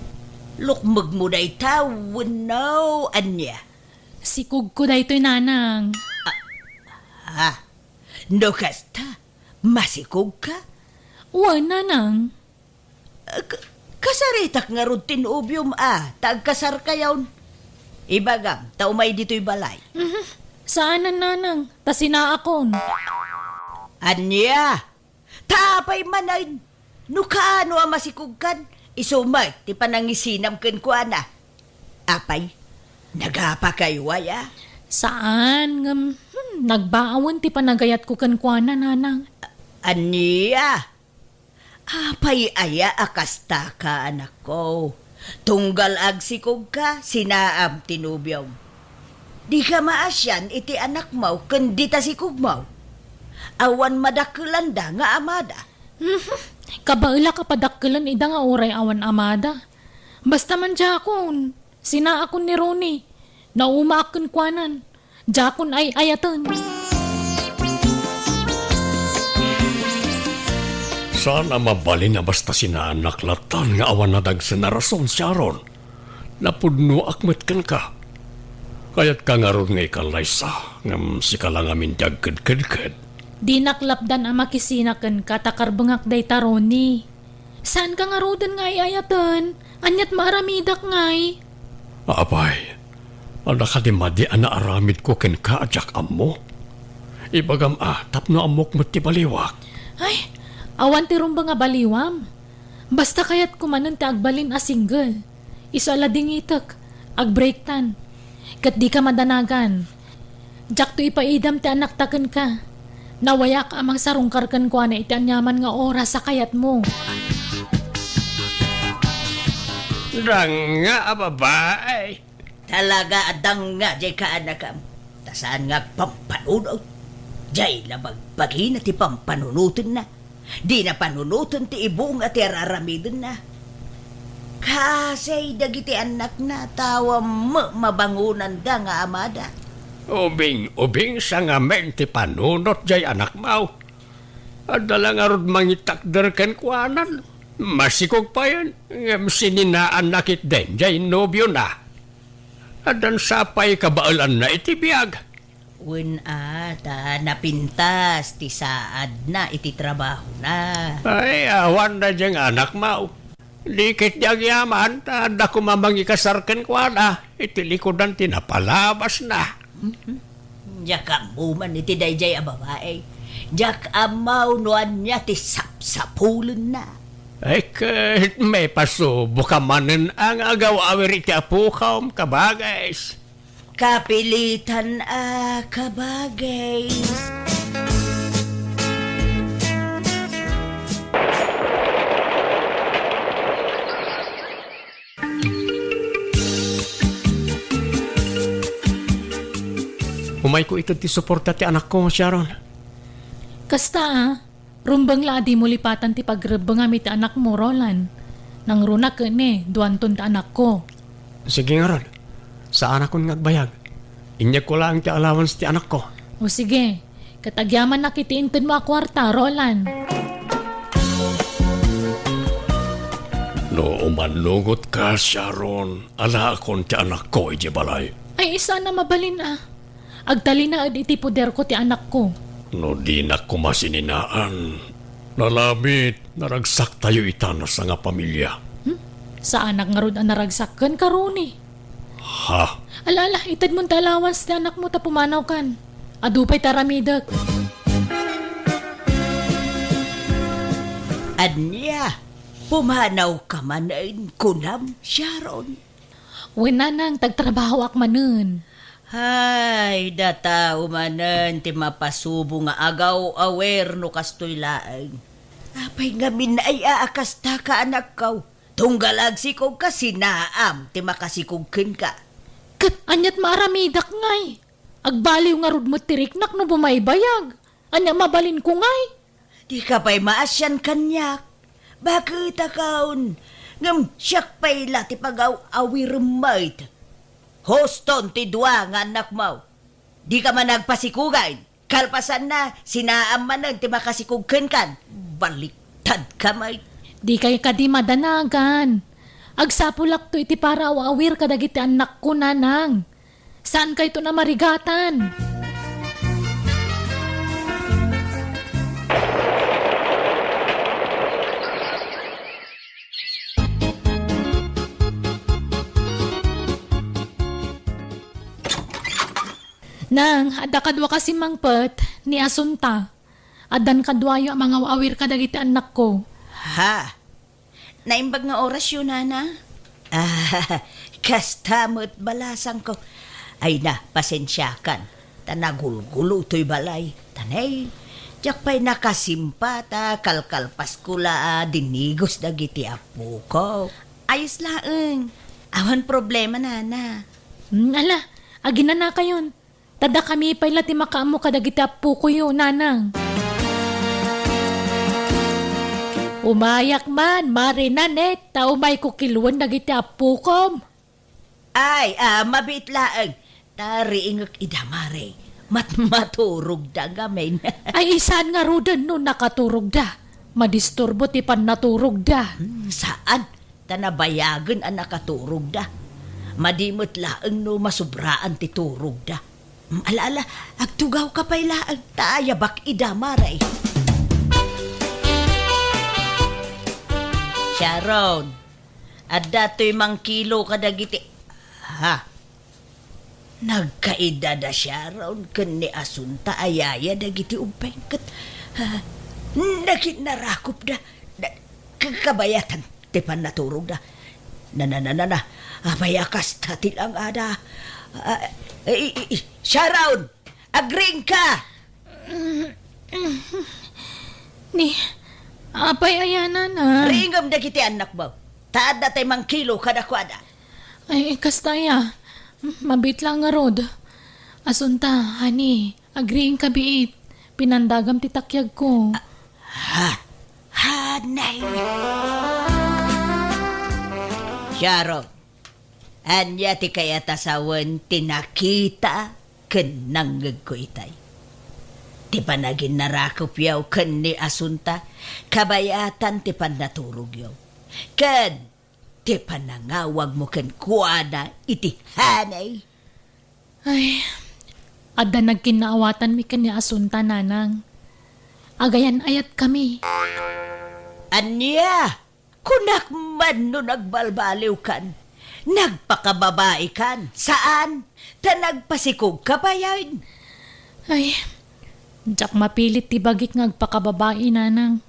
Lukmegmo dayta wenno ania? Sikogko daytoy, nanang. Ah, no kasta, masikogka? Wen, nanang. K-, kasaritak ngarud ti nobiom a, ta agkasarkayon. Ibagam, ta umay ditoy balay. Mhm. Saanen, nanang, ta sinaakon. Ania? Ta apay manen? No kaano a masikogkan, isu met ti panangisinam kenkuana. Apay, nagapakayo aya? Saan, ngem, hmm, nagbaawen ti panagayatko kenkuana, nanang. Ania? Apay aya a kastaka, anakko? Tunggal agsikogka, sinaam ti nobiom. Dika maasian iti anakmo ken dita sikogmo. Awan madakkelanda nga amada. Mhm. Kabaelak a padakkelen ida nga uray awan amada. Basta man diakon, sinaakon ni Ronnie. Naumaak kenkuanan. Diakon ay-ayaten. Saan a mabalin a basta sinaanak lattan nga awan nadagsen a rason, Sharon. Napudnoak met kenka. Kayatka ngarud nga ikallaysa, ngem sika la ngamin ti agkedkedked. Dinak lapdan a makisina kenka ta karbengak dayta, Ronnie. Saanka ngaruden nga ay-ayaten? Aniat maaramidak ngay? Apay, adda kadi madi a naaramidko kenka a diak ammo? Ibagam a, tapno ammok met ti baliwak. Ay, awan ti rumbeng a baliwam. Basta kayatko manen ti agbalin a single. Isu a ladingitek, agbreaktan. Ket dika madanagan. Diakto ipaidam ti anakta kenka. Nawayak a mangsarungkar kenkuana iti aniaman nga oras a kayatmo. Danga a babae. Talaga a danga diay kaanakam. Ta saan nga agpampanunot. Diay la bagbagina ti pampanunotenna. Dina panunoten ti ibunga ti araramidenna. Kasay dagiti annakna, ta awan met mabangonanda nga amada. Ubing-ubingsa ngamin ti panunot jay anakmo. Adda la ngarud mangitakder kenkuanan. Masikog payen, ngem sininaanna ketdin jay nobiona. Addan sa pay kabaelanna iti biag. Wen a, ta napintas ti saadna iti trabahona. Ay, awan daydiay nga anakmo. Di ketdi agyaman, ta adda koma mangikasar kenkuana iti likudan ti napalabasna. Mhm. Diak ammo man iti daydiay a babai. Diak ammo no ania ti sapsapulenna. Ay, ket maipasuboka manen a nga agaw-awir iti apokom, kabagis. Kapilitan a kabagis. Umayko ited ti suporta ti anakko, Sharon. Kasta a, rumbeng la a dimo lipatan ti pagrebbengam iti anakmo, Roland. Nangruna ket ne, duanton ti anakko. Sige ngarud, saanakon nga agbayag. Inyegko laeng ti allowance ti anakko. O sige, ket agyamannak iti intedmo a kuarta, Roland. No umannugotka, Sharon, alaakon ti anakko idiay balay. Ay, saan a mabalin a. Agtalinaed iti poderko ti anakko. No dinak koma sininaan, nalabit, naragsaktayo ita a sangapamilia. Hmm? Saanak ngarud a naragsak kenka, Ronnie. Ha? Ala, ala, itedmon ti allowance ti anakmo ta pumanawkan. Adu pay ti aramidek. Ania? Pumanawka manen, kunam, Sharon? Wen, nanang, tagtrabahoak manen. Ay, data manen ti mapasubo nga agaw-awir no kastoy laeng. Apay ngamin ay a kasta ka, anakko? Tunggal agsikogka, sinaam ti makasikog kenka. Ket aniat maaramidak ngay? Agbaliw ngarud met ti riknak no bumaybayag. Ania mabalinko ngay? Dika pay maasian kaniak. Baket a kaon, ngem siak pay la ti pagaw-awirem met. Huston ti dua nga annakmo. Dika man agpasikugan. Kalpasanna, sinaam manen ti makasikog kenkan. Baliktad ka met. Dikay kadi madanagan. Agsapulakto iti para aw-awir kadagiti annakko, nanang. Saankayton a marigatan. Nang, adda kaduak a simmangpet, ni Asunta. Addan kaduayo a mangaw-awir kadagiti annakko. Ha? Naimbag nga orasyo, nana? Ah, kasta met balasangko. Ay na, pasensiakan. Ta nagulgulo toy balay. Ta ne, diak pay nakasimpa ta kalkalpasko la a dinigos dagiti appoko. Ayos laeng. Awan problema, nana. Hmm, ala, aginanakayon. Ta dakami pay la ti makaammo kadagiti appokoyo, nanang. Umayak man, Mare Nanette, ta umayko kiloen dagiti appokom. Ay, ah, mabiit laeng. Ta riingek ida, Mare. Mat-, maturogda ngamin. Ay, saan ngaruden no nakaturogda? Madisturbo ti pannaturogda. Hmm, saan? Ta nabayagen a nakaturogda. Madi met laeng no masubraan ti turogda. Mm, ala, ala, agtugawka pay laeng, ta ayabak ida, Mare. Sharon, adda toy mangkilo kadagiti, ha? Nagkaida da Sharon ken ni Asunta a yaya dagiti ubbing ket, ha, nakinnarakopda. Da, ka-, kabayatan ti pannaturogda. Na, na, na, na, na. Apay a kasta ti langada? Ah, i, i, i, Sharon! Agriingka! Ni, apay aya, nana? Riingem dagiti annakmo. Ta adda tay mangkilo kadakuada. Ay, kasta aya. Mabiit la ngarud. Asunta, honey, agriingka biit. Pinandagam ti takyagko. Ah, ha? Nay. Sharon, ania ti kayat a sawen ti nakita ken nangngegko itay? Ti panaginnarakupyo ken ni Asunta, kabayatan ti pannaturogyo. Ken ti panangawagmo kenkuana iti honey. Ay, adda nagkinnaawatanmi ken ni Asunta, nanang. Agayan-ayatkami. Ania? Kunak man no nagbalbaliwkan. Nagpakababaikan. Saan? Ta nagpasikogka payen. Ay, diak mapilit ti bagik nga agpakababai, nanang.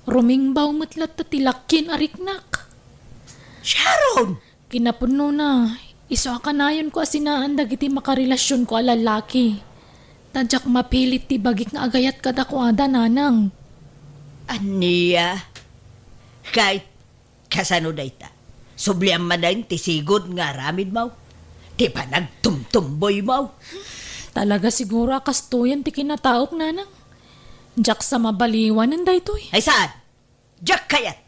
Rumingbaw met latta ti lakkin a riknak. Sharon! Kinapudnona, isu a kanayonko a sinaan dagiti makarelasionko a lallaki. Ta diak mapilit ti bagik nga agayat kadakuada, nanang. Ania? Kay, kasano dayta? Subliam manen ti sigud nga aramidmo? Ti panagtumtumboymo? Talaga siguro a kastoyen ti kinataok, nanang. Diak sa mabaliwanen daytoy. Ay saan? Diak kayat.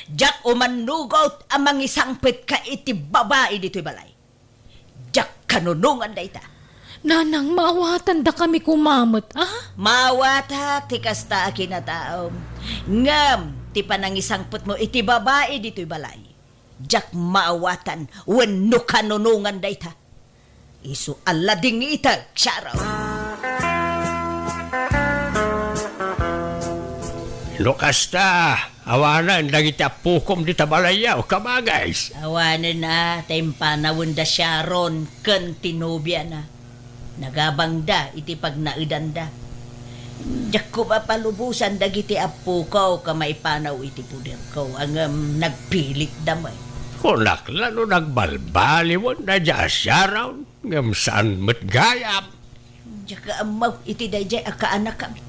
Diak umannugot a mangisangpetka iti babai ditoy balay. Diak kanunongan dayta. Nanang, maawatandakami koma met, a? Maawatak ti kasta a kinataom. Ngem ti panangisangpetmo iti babai ditoy balay, diak maawatan wenno kanunongan dayta. Isu a ladingitek, Sharon. No kasta, awanen dagiti appokom dita balay, a, Kamages? Awanen a, ta impanawenda Sharon ken ti nobiana. Nagabangda iti pagnaedanda. Diak koma palubosan dagiti appoko ket maipanaw iti poderko, ngem nagpilitda met. Kunak la no nagbalbaliwen daydiay a Sharon, ngem saan met gayam. Diak ammo iti daydiay a kaanakami.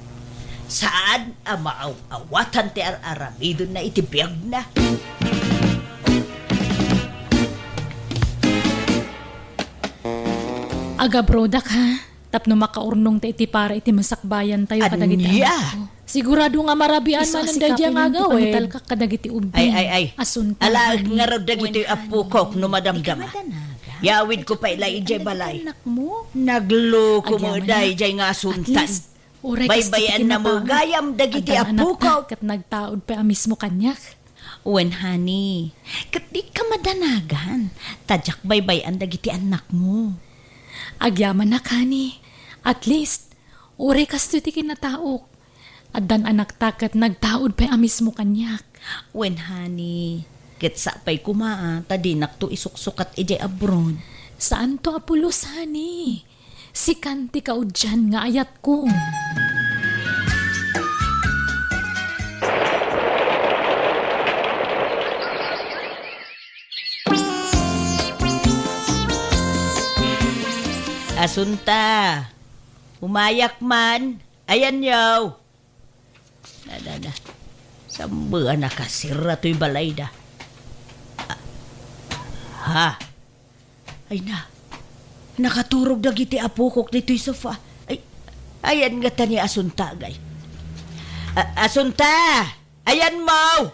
Saan a maaw-awatan ti ar-aramidenna iti biagna. Agabrodak, ha? Tapno makaurnongta iti para iti masakbayantayo kadagiti anakko. Sigurado nga marabian manen daydiay nga agawid. Isu a sikapen ti pamitalkak kadagiti ubbing. Ay, ay, ay. Asunta, honey. Alaek ngarud dagitoy appokok no madamdama. Wen, honey. Yawidko pay la idiay balay. Nagluko met daydiay nga Asuntan. At least, uray kasta ti kinataonak. Baybayanna met gayam dagiti appokok. Adda nga anakta ket nagtaud pay a mismo kaniak. Wen, honey, ket dika madanagan, ta diak baybay-an dagiti annakmo. Agyamanak, honey. At least, uray kastoy ti kinataok, addan anakta ket nagtaud pay a mismo kaniak. Wen, honey, ket sapay koma a ta dinakto isuksukat idiay abroad. Saanto a pulos, honey. Sikan ti kaudian nga ayatko. Asunta, umayak man. Ayanyo. Da, da, da. Saan a nakasirra toy balayda? Ah. Ha? Ay na. Nakaturog dagiti appokok ditoy sofa. Ay, ayan ngata ni Asunta, agay. A-, Asunta! Ayanmo!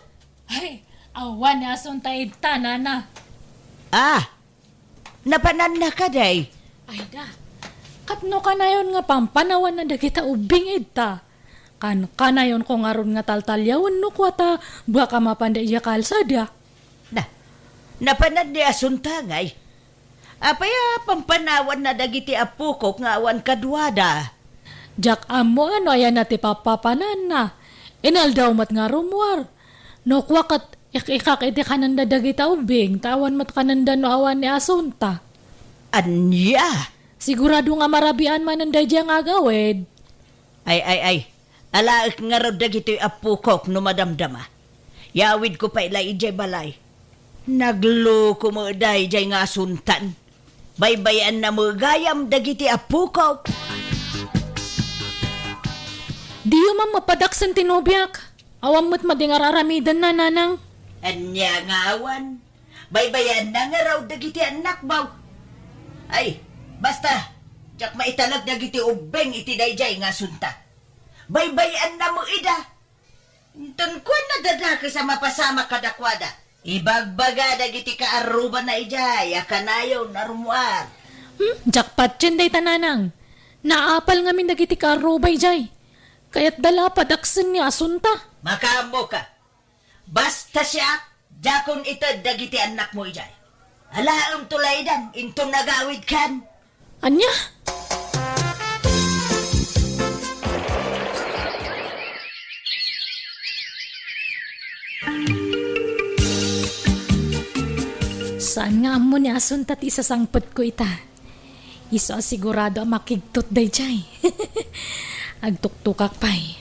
Ay, awan ni Asunta ita, nana. Ah, napananna kadi? Ay da, ket no kanayon nga pampanawanna dagita ubbing ita, kan-, kanayonko ngarud nga taltaliawen no kua ta buak a mapanda idiay kalsada. Na, napanan ni Asunta ngay? Apay a pampanawanna dagiti appokok nga awan kaduada? Diak ammo no ayanna ti papapananna. Inaldaw met nga rummuar. No kua ket ik-ikak iti kanenda dagita ubbing, ta awan met kanenda no awan ni Asunta. Ania? Sigurado nga marabian manen daydiay nga agawid. Ay, ay, ay. Alaek ngarud dagitoy appokok no madamdama. Yawidko pay la idiay balay. Nagluko met daydiay nga Asuntan. Baybay-anna met gayam dagiti appokok. Diyo man mapadaksen ti nobiak. Awan met madi nga ar-aramidenna, nanang. Ania nga awan? Baybay-anna ngarud dagiti annakmo. Ay, basta, diak maitalek dagiti ubbing iti daydiay nga Asunta. Baybay-anna met ida. Inton kuan a dadakes a mapasamak kadakuada, ibagbaga dagiti kaarrubana idiay a kanayon a rummuar. Hmm, jackpot yen dayta, nanang. Naapal ngamin dagiti kaarruba idiay. Kayatda la padaksen ni Asunta. Makaammoka. Basta siak, diakon ited dagiti annakmo idiay. Alaem to laydan, inton agawidkan. Ania? Saan nga ammo ni Asunta ti isasangpetko ita? Isu a sigurado a makigtot daydiay. Agtuktokak pay.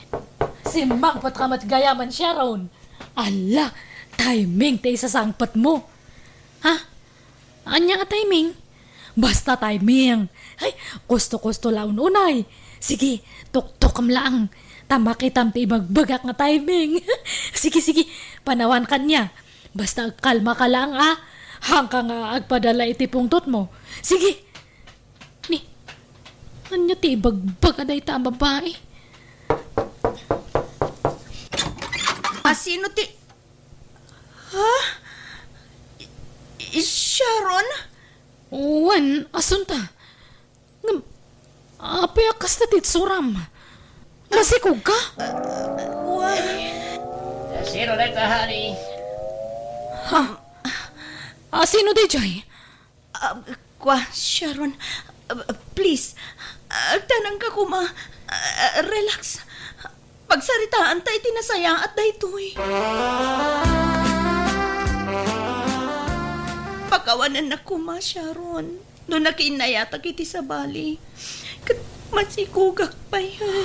Simmangpetka met gayamen, Sharon. Alla, timing ti isasangpetmo. Ha? Ania a timing? Basta timing. Ay, kusto-kusto la unay. Sige, tuktokem laeng. Ta makitam ti ibagbagak nga timing. Sige, sige, panawan kaniak. Basta agkalmaka laeng, a. Haanka nga agpadala iti pungtotmo. Sige. Ni, ania ti ibagbaga dayta a babai? A, sino ti, ha? I, i, Sharon? Wen, Asunta. Ngem, apay a kasta ti itsuram? Masikogka? Why? Sino dayta, honey? Ha? A, sino daydiay? Ah, kua, Sharon, ah, please, agtanangka koma. Ah, relax. Pagsaritaanta iti nasayaat daytoy. Pakawanennak koma, Sharon, no nakiinnayatak iti sabali. Ket masikogak payen.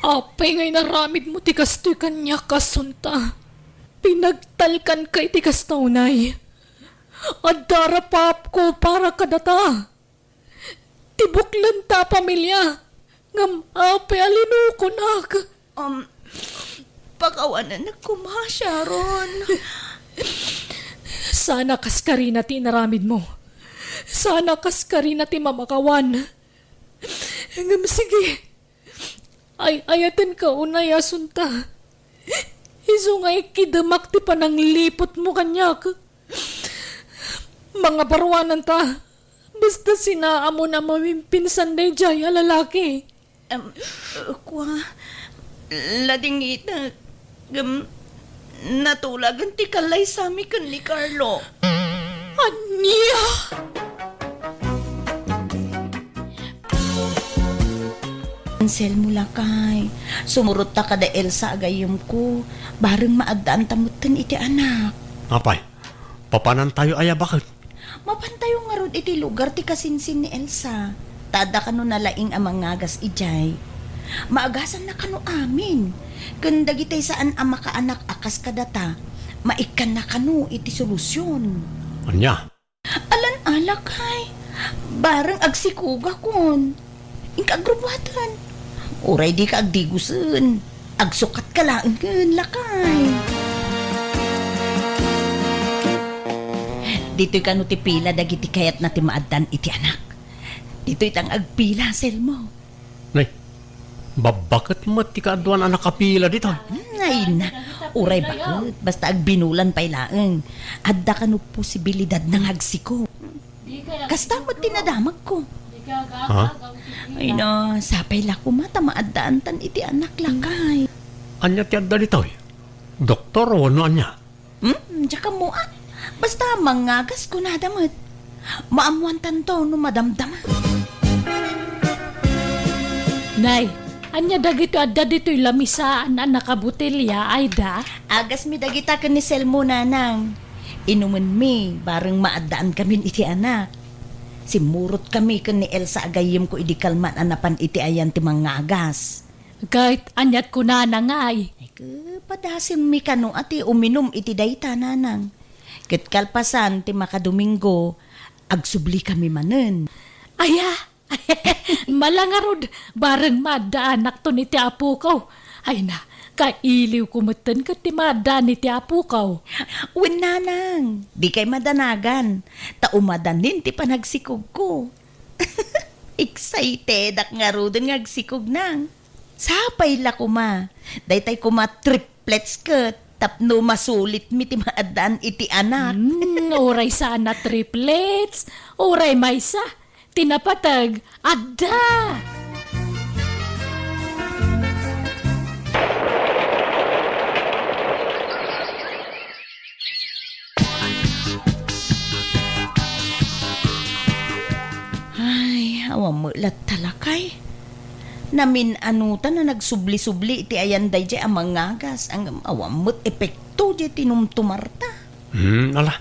Apay nga inaramidmo ti kastoy kaniak, Asunta? Pinagtalkanka iti kasta unay. Adda rapaapko para kadata. Ti buklenta a pamilia, ngem apay a linukonak? Um, pakawanennak koma, Sharon. Saan a kaskarina ti inaramidmo. Saan a kaskarina ti mamakawan. Ngem sige, ay-ayatenka unay, Asunta. Isu nga ikidemak ti panangliputmo kaniak. Mangabaruananta. Basta sinaamon a maminpinsan daydiay a lalaki. Em, kua, ladingitek. Em, natulagen ti kallaysami ken ni Carlo. Ania? Anselmo, lakay, sumurotta kada Elsa a gayyemko, bareng maaddaanta metten iti anak. Apay, papanantayo aya baket? Mapantayo ngarud iti lugar ti kasinsin ni Elsa. Ta adda kano nalaing a mangagas idiay. Maagasanna kano amin. Ken dagiti saan a makaanak a kas kadata, maikkanna kano iti solusion. Ania? Alan a, lakay. Bareng agsikogakon. Inka agrubuaten. Uray dika agdigusen. Agsukatka laengen, lakay. Ditoy kano ti pila dagiti kayatna ti maaddan iti anak. Ditoy ta nga agpila, Selmo. Nay, babbaket met ti kaaduan a nakapila ditoy. Hmm, ay na, uray baket, basta agbinulan pay laeng. Adda kano posibilidad nga agsikog. Kasta met ti nadamagko. Ha? Ay na, sapay la koma ta maaddaantan iti anak, lakay. Ania ti adda ditoy? Doktor wenno ania? Hmm, diak ammo, a. Basta mangagas kunada met. Maammoantanto no madamdama. Nay, ania dagitoy adda ditoy lamisaan a nakabotelia, Aida? Agasmi dagita ken ni Selmo, nanang. Inumenmi, bareng maaddaan kamin iti anak. Simmurotkami ken ni Elsa a gayyemko idi kalman a napan iti ayan ti mangagas. Ket aniat kunana ngay? Ay, ke, padasemmi kano a ti uminum iti dayta, nanang. Ket kalpasan ti makadomingo, agsublikami manen. Aya, mala ngarud, bareng maaddaanakton iti apokaw. Ay na, kailiwko metten ket ti maaddaan iti apokaw. Wen, nanang, dikay madanagan, ta umadanin ti panagsikogko. Excitedak ngaruden nga agsikog, nang. Sapay la koma. Daytay koma trip triplets ket tapno masulitmi ti maaddaan iti anak. Hmm, uray saan a triplets, uray maysa, ti napateg, adda! Ay, awan met latta lakay. Namin-anutan a nagsubli-subli iti ayan daydiay a mangagas, ngem awan met epekto diay tinumtumarta. Hmm, ala,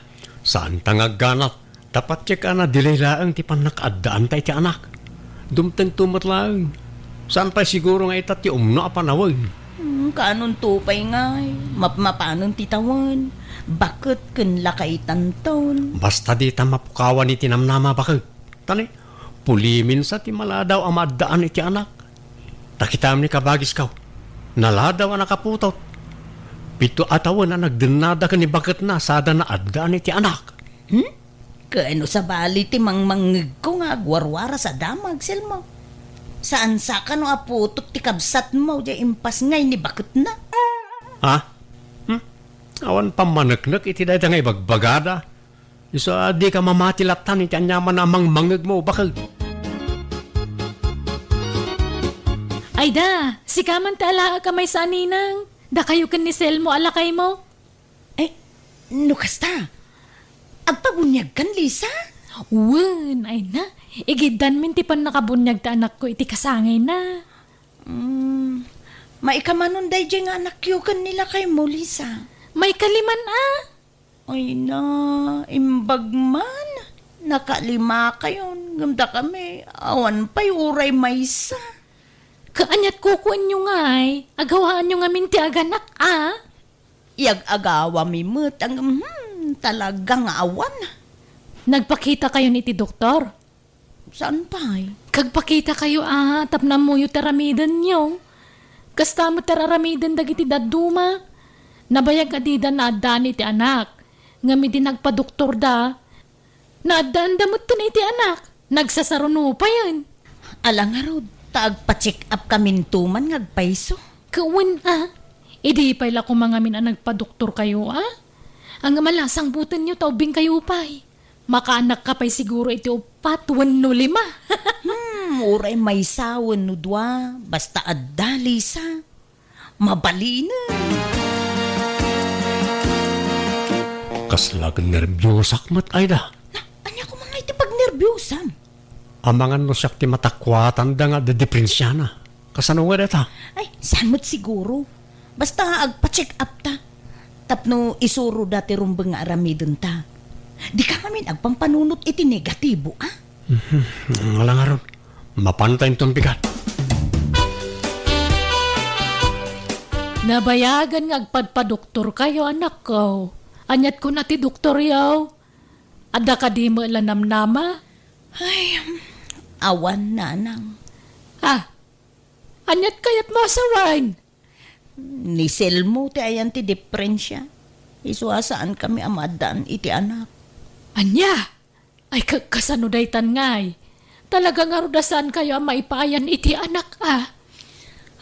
saan ta nga agganat. Dapat check a na-delay laeng ti pannakaaddaanta iti anak. Dumtengto met laeng. Saan pay siguro nga ita ti umno a panawen? Hmm, kaanonto pay ngay, mapmapanen ti tawen, baket ken lakaitanton. Basta dita mapukawan iti namnama, baket. Tani, puliminsa ti maladaw a maaddaan iti anak. Ta kitam ni kabagiskaw, naladaw a nakaputot. Pito a tawen a nagdennada ken ni baketna sada naaddaan iti anak. Hmm? Ken no sabali ti mangmangngegko nga agwarwaras a damag, Selmo. Saan sa kano a putot ti kabsatmo diay impas ngay ni baketna? Ha? Hmm? Awan pammaneknek iti dayta nga ibagbagada. Isu a dika mamati lattan iti aniaman a mangmangngegmo, baket. Ayda, sika man ti alaek a maysa a ninang. Dakayo ken ni Selmo a lakaymo. Eh, no kasta, agpabuniagkan, Lisa? Wen, ay na. Igiddanmin ti pannakabuniag ti anakko iti kasangayna. Hmm, maikamanon daydiay nga anakyo ken ni lakaymo, Lisa? Maikaliman a. Ay na, imbag man. Nakalima kayon, ngem dakami, awan pay uray maysa. Kaaniat kukuenyo ngay, agawaanyo ngamin ti aganak a? Iyag-agawami met, ngem, hmm, talaga nga awan. Nagpakita kayon iti doktor? Saan pay? Kagpakitakayo a tapno ammoyo ti aramidenyo. Kasta met ti ar-aramiden dagiti dadduma. Nabayag a dida naaddaan iti anak. Ngem idi nagpadoktorda, naaddaanda metten iti anak. Nagsasaruno payen. Ala ngarud, ta agpa-check up kaminto man nga agpayso. Kawen a, idi pay la koma ngamin a nagpadoktorkayo a? Ngem ala, sangbutenyo ta ubbingkayo pay. Makaanakka pay siguro iti uppat wenno lima. Hmm, uray maysa wenno dua, basta adda, Lisa. Mabalinen. Kasla ket nerbiusak met, Ayda. Na, ania koma nga iti pagnerbiusam? Amangan no siak ti matakuatanda nga adda diprensiana. Kasano nga dayta? Ay, saan met siguro? Basta agpa-check up ta. Tapno isuroda ti rumbeng nga aramidenta. Dika ngamin agpampanunot iti negatibo, a? Mhm. Ala ngarud, mapanta inton bigat. Nabayagen nga agpadpadoktorkayo, anakko. Aniat kuna ti doktoryo? Adda kadi met la namnama? Ay, awan, nanang. Ah, aniat kayatmo a sawen? Ni Selmo ti ayan ti diprensia. Isu a saankami a maaddaan iti anak. Ania? Ay, ka-, kasano daytan ngay? Talaga ngarud a saankayo a maipaayan iti anak a?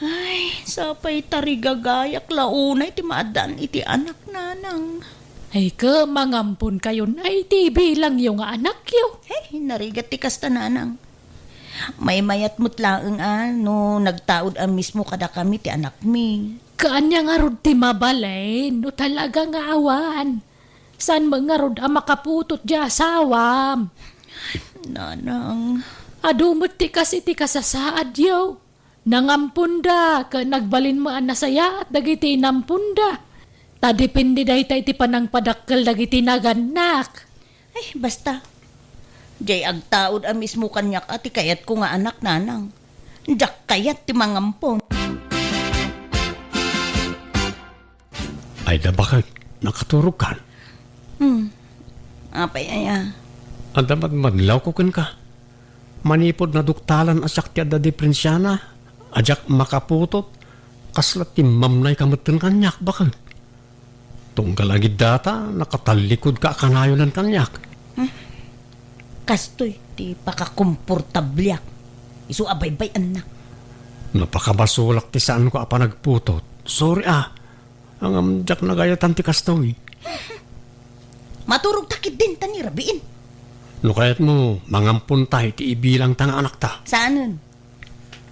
Ay, sapay tarigagayak la unay ti maaddaan iti anak, nanang. Ay, ket mangamponkayon ay ti bilangyo nga anakyo. Hey, narigat ti kasta, nanang. Maymayat met laeng a no nagtaud a mismo kadakami ti anakmi. Kaanya ngarud ti mabalin no talaga nga awan. Saan met ngarud a makaputot ti asawam? Nanang. Adu met ti kas iti kasasaadyo. Nangamponda, ket nagbalin met a nasayaat dagiti inamponda. Ta depende dayta iti panangpadakkel dagiti nagannak. Ay, basta. Diay agtaud a mismo kaniak a ti kayatko nga anak, nanang. Diak kayat ti mangampon. Ayda, baket, nakaturogkan? Hmm. Apay aya? Adda madmadlawko kenka. Manipud naduktalan a siak ti adda diprensiana, a diak makaputot, kasla timmamnayka metten kaniak, baket. Tunggal agid data, nakatallikudka a kanayonen kaniak. Hmm. Kastoy ti pakakomportabliak. Isu a baybay-annak. No pakabasolak ti saanko a panagputot, sorry a. Ngem diak nagayatan ti kastoy. Maturogta ketdin ta ni rabiin. No kayatmo, mangamponta iti ibilangta nga anakta. Saanen?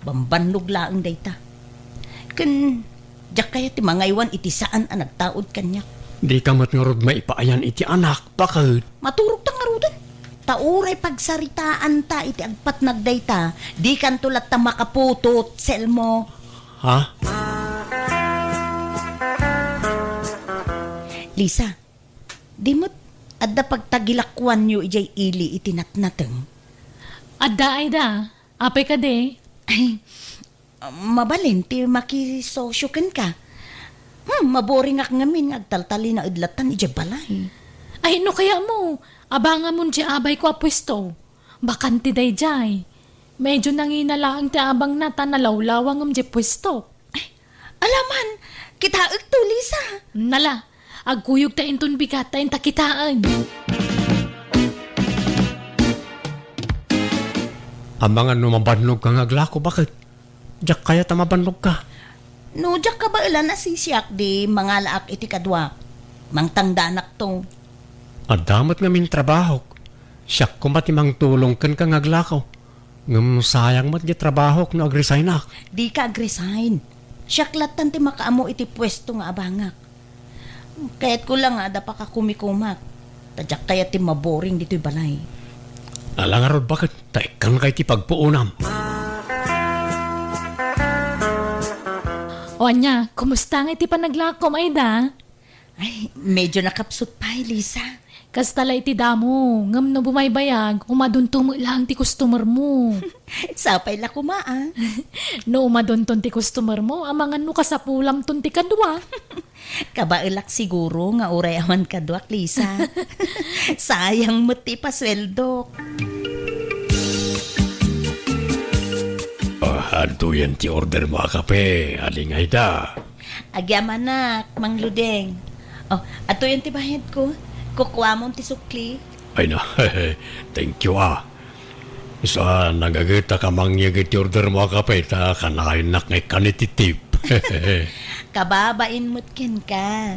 Bambannog laeng dayta. Ken diak kayat ti mangaywan iti saan a nagtaud kaniak. Dika met ngarud maipaayan iti anak, baket. Maturogta ngaruden. Ta uray pagsaritaanta iti agpatnag dayta, dikanto latta makaputot, Selmo. Ha? Lisa, di met adda pagtagilakuanyo idiay ili iti natnateng? Adda, Aida. Apay kadi? Ay, mabalin ti makisosyo kenka. Hmm, maboringak ngamin nga agtaltalinaed lattan idiay balay. Ay, no kayatmo, abangamon diay abayko a puesto. Bakante daydiay. Medyo nangina laeng ti abangna ta nalawlawa ngem diay puesto. Ay, alaman, kitaekto, Lisa. Nala, agkuyogta inton bigat ta inta kitaen. Amangan no mabannogka nga aglako, baket? Diak kayat a mabannogka. No diak kabaelan a sisiak, di mangalaak iti kaduak. Mangtangdanakto. Adda met ngamin trabahok. Siak koma ti mangtulong kenka nga aglako. Ngem sayang met diay trabahok no agresignak. Dika agresign. Siak lattan ti makaammo iti puesto nga abangak. Kayatko la nga adda pakakumikumak. Ta diak kayat ti maboring ditoy balay. Ala ngarud, baket, ta ikkanka iti pagpuonam. O ania, kumusta nga iti panaglakom, Aida? Ay, medyo nakapsut pay, Lisa. Kasta la iti damo, ngem no bumaybayag, umadonto met laeng ti customer mo. Sapay la koma, a. No umadonton ti customer mo, amangan no kasapulamton ti kadua. Kabaelak siguro nga uray awan kaduak, Lisa. Sayang met ti ipasueldok. Ah, adtoyen ti order mo a kape, Aling Aida. Agyamanak, Mang Ludeng. Oh, adtoyen ti bayadko. Kukuamon ti sukli. Ay na, thank you, ah. Isu a nagagetak a mangyeg iti order mo a kape, ta kanayon nak nga ikkan iti tip. Kababain met kenka.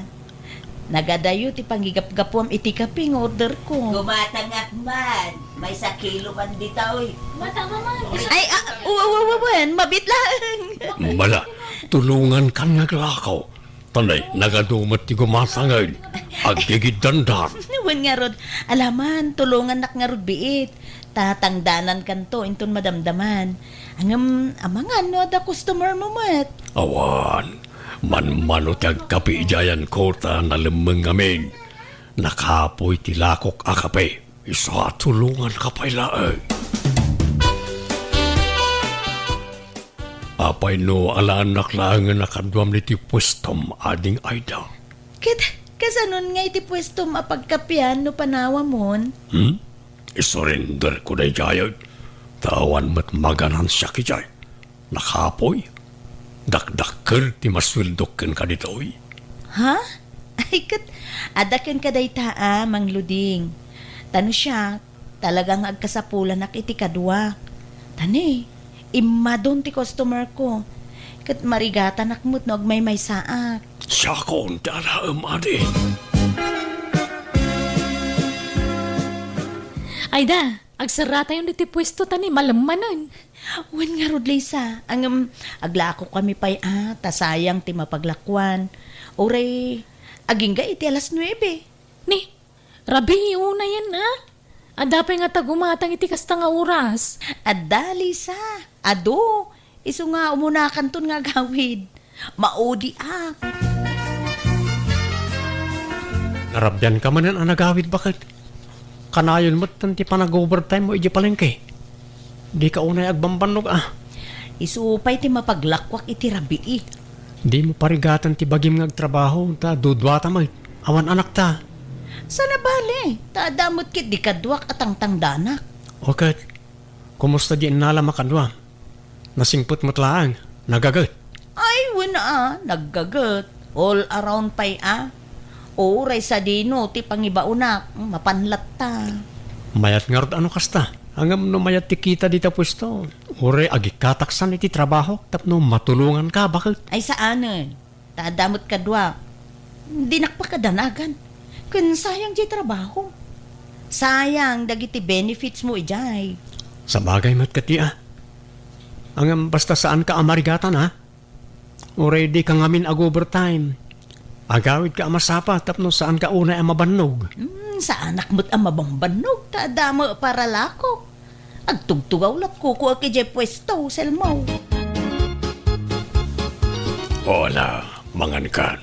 Nagadayo ti pangigapgapuam iti kape nga order ko. Gumatangak man. Maysa kilo man ditoy. Mata, mama. Ay, ah, wa, wa, wa, wen, mabit laeng. Mala, tulongankan nga aglako. Tanay, nagadu met ti gumatangen. Aggigiddandar. Wen ngarud, alaman, tulongannak ngarud biit. Ta tangdanankanto inton madamdaman. Ngem, amangan no adda customer mo met. Awan, manmano ti agkape idiayanko ta nalemmeng ngamin. Nakapoy ti lakok a kape. Isu a tulonganka pay laeng. Apay no alaennak laengen a kaduam iti puestom, Ading Aida? Ket kasanon nga iti puestom a pagkapian no panawamon? Hmm? Isurenderko daydiay, ta awan met maganansiak idiay. Nakapoy. Dakdakkel ti masueldok kenka ditoy. Ha? Ay, ket adda kenka dayta a, Mang Luding. Ta no siak, talaga nga agkasapulanak iti kaduak. Ta ni, immadon ti customer ko. Ket marigatanak met no agmaymaysaak. Siakon ti alaem, adi. Ayda, agserratayon ditoy puesto ta ni malemmanen. Wen ngarud, Lisa, ngem aglakokami pay a, ta sayang ti mapaglakuan. Uray, agingga iti alas nuebe. Ni, rabii unayen a? Adda pay ngata gumatang iti kasta nga oras? Adda, Lisa. Adu, isu nga umunakanton nga agawid. Maudi a. Narabianka manen a nagawid, baket? Kanayon met ti panag-overtime mo idiay palengke. Dika unay agbambannog a. Isu pay ti mapaglakuak iti rabii. Dimo parigatan ti bagim nga agtrabaho, ta duduata met. Awan anakta. Saan a bale, ta adda met ketdi kaduak a tangtangdanak. O ket, kumusta di innalam a kadua? Nasingpet met laeng, nagaget. Ay, wen a, naggaget. All around pay a. Uray sadino ti pangibaonak, mapan latta. Mayat ngarud a no kasta. Ngem no mayat ti kita dita puesto, uray agikkataksan iti trabahok tapno matulonganka, baket. Ay, saanen. Ta adda met kaduak. Dinak pakadanagan. Ken sayang diay trabaho. Sayang dagiti benefits mo idiay. Sabagay met ketdi, a. Ngem basta saanka a marigatan, a. Uray dika ngamin ag-overtime. Agawidka a masapa tapno saanka unay a mabannog. Hmm, saanak met a mabanbannog, ta adda met paralakok. Agtugtugaw laeng kukuak idiay puesto, Selmo. Hola, mangankan.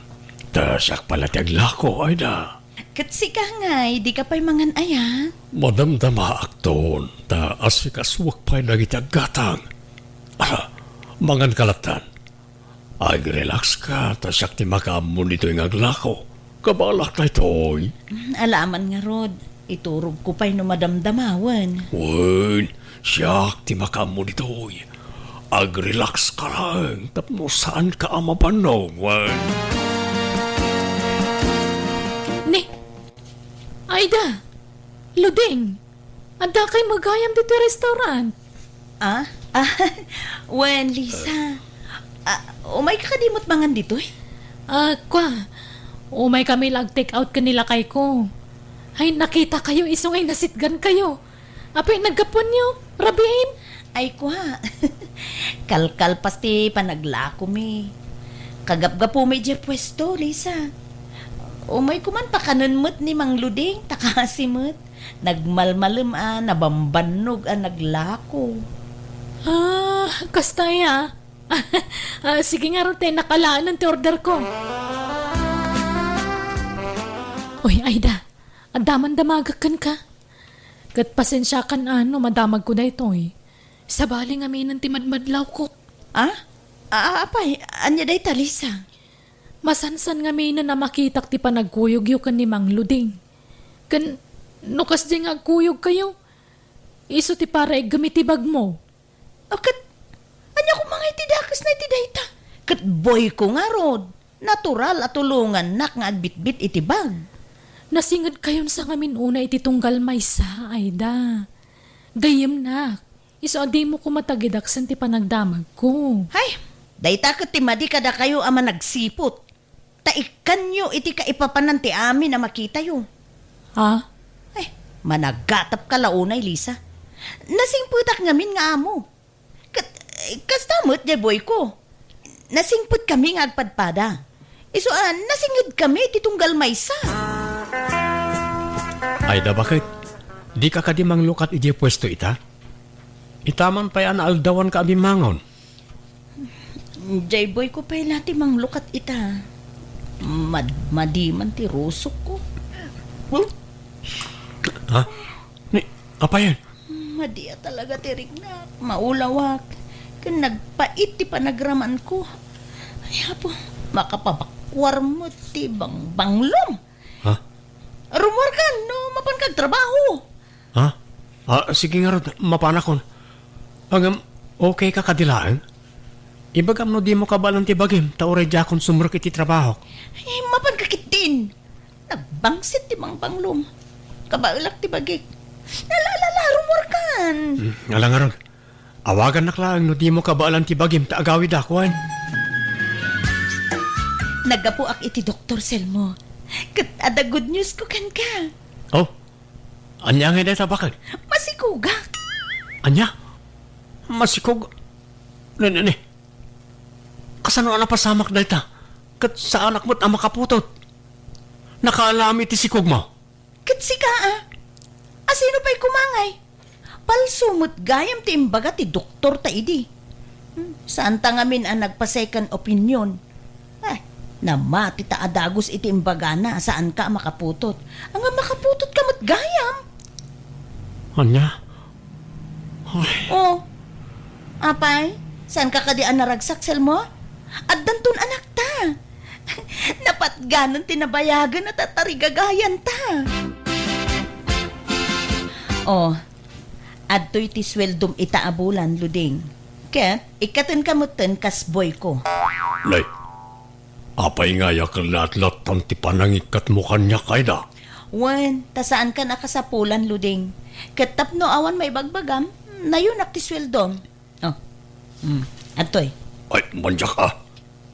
Ta siak pay la ti aglako, Aida. Ket sika ngay, dika pay mangan aya? Madamdamaakton, ta asikasuak pay dagiti aggatang. Ah, manganka lattan. Ag-relax ka, ta siak ti makaammo ditoy nga aglako. Kabaelak daytoy. Mm, alaman ngarud, iturogko pay no madamdamawen. Wen, siak ti makaammo ditoy. Ag-relax ka laeng tapno saanka a mabannog, wen. Ni, Aida, Luding, addakay met gayam ditoy restaurant? Ah? Ah, wen, Lisa. Ah, umayka kadi met mangan ditoy? Ah, kua, umaykami la ag-take out ken ni lakayko. Ay, nakitakayo isu nga inasitgankayo. Apay, naggapuanyo, rabiin? Ay, kua. Kalkalpas ti panaglakomi. Kagapgapumi idiay puesto, Lisa. Umayko man pakanen met ni Mang Luding, ta kasi met. Nagmalmalem a nabambannog a naglako. Ah, kasta aya. Ah, sige ngarud, ta innak alaen ti orderko. Uy, Aida, adda man damagek kenka. Ket pasensiakan a no madamagko daytoy. Sabali ngaminen ti madmadlawko. Ah? Ah, apay, ania dayta, Lisa? Masansan ngaminen a makitak ti panagkuyogyo ken ni Mang Luding. Ken no kasdiay nga agkuyogkayo, isu ti para iggem iti bagmo. A, ket ania koma ngay ti dakesna iti dayta? Ket boyko ngarud, natural a tulongannak nga agbitbit iti bag. Nasingedkayon sa ngamin unay iti tunggal maysa, Aida. Gayyemnak, isu a dimo koma tagidaksen ti panagdamagko. Hay, dayta ket ti madi kadakayo a managsiput. Ta ikkanyo iti kaipapanan ti amin a makitayo. Ha? Eh, managatapka la unay, Lisa. Nasingpetak ngamin nga amo. Ket, eh, kasta met, diay boyko. Nasingpetkami nga agpadpada. Isu a, nasingedkami ti tunggal maysa. Ay, da, baket? Dika kadi manglukat idiay puesto ita? Ita man pay a naaldawanka a bimmangon. Jay boyko pay la ti manglukat ita. Mad-, madi man ti rusokko. Ha? Ni, apayen? Madi a talaga ti riknak. Maulawak. Ken nagpait ti panagramanko. Ay, Apo, makapabakuar met ti bangbanglom. Ha? Rumuarkan no mapanka agtrabaho. Ha? Ah, sige ngarud, mapanakon. Ngem, okay ka kadi laeng? Ibagam no dimo kabaelan ti bagim, ta uray diakon sumrek iti trabahok. Eh, mapanka ketdin. Nagbangsit ti bangbanglom. Kabaelak ti bagik. Ala, ala, ala, rumuarkan. Hmm, ala ngarud. Awagannak laeng no dimo kabaelan ti bagim ta agawidak, wen? Naggapuak iti doktor, Selmo. Ket adda good news ko kenka. Oh? Ania ngay dayta, baket? Masikogak. Ania? Masikog? Ne, ne, ne. Kasano a napasamak dayta? Ket saanak met a makaputot. Nakaalam iti sikogmo? Ket sika, a? Asino pay koma ngay? Palso met gayam ti imbaga ti doktor ta idi. Hmm, saanta ngamin a nagpa-second opinion. Eh, namati ta a dagus iti imbagana a saanka a makaputot. Ania, makaputotka met gayam? Ania? Ay. Oh. Apay, saanka kadi a naragsak, Selmo? Addanton anakta. Napatganen ti nabayagen a tatarigagayanta. Oh, adtoy ti sueldom ita a bulan, Luding. Ket ikkatenka metten kas boyko. Nay, apay nga aya ket laatlaatan ti panangikkatmo kaniak, Aida? Wen, ta saankan a kasapulan, Luding. Ket tapno awan maibagbagam, nayonak ti sueldom. Oh. Mm. Adtoy. Ay, manyak a.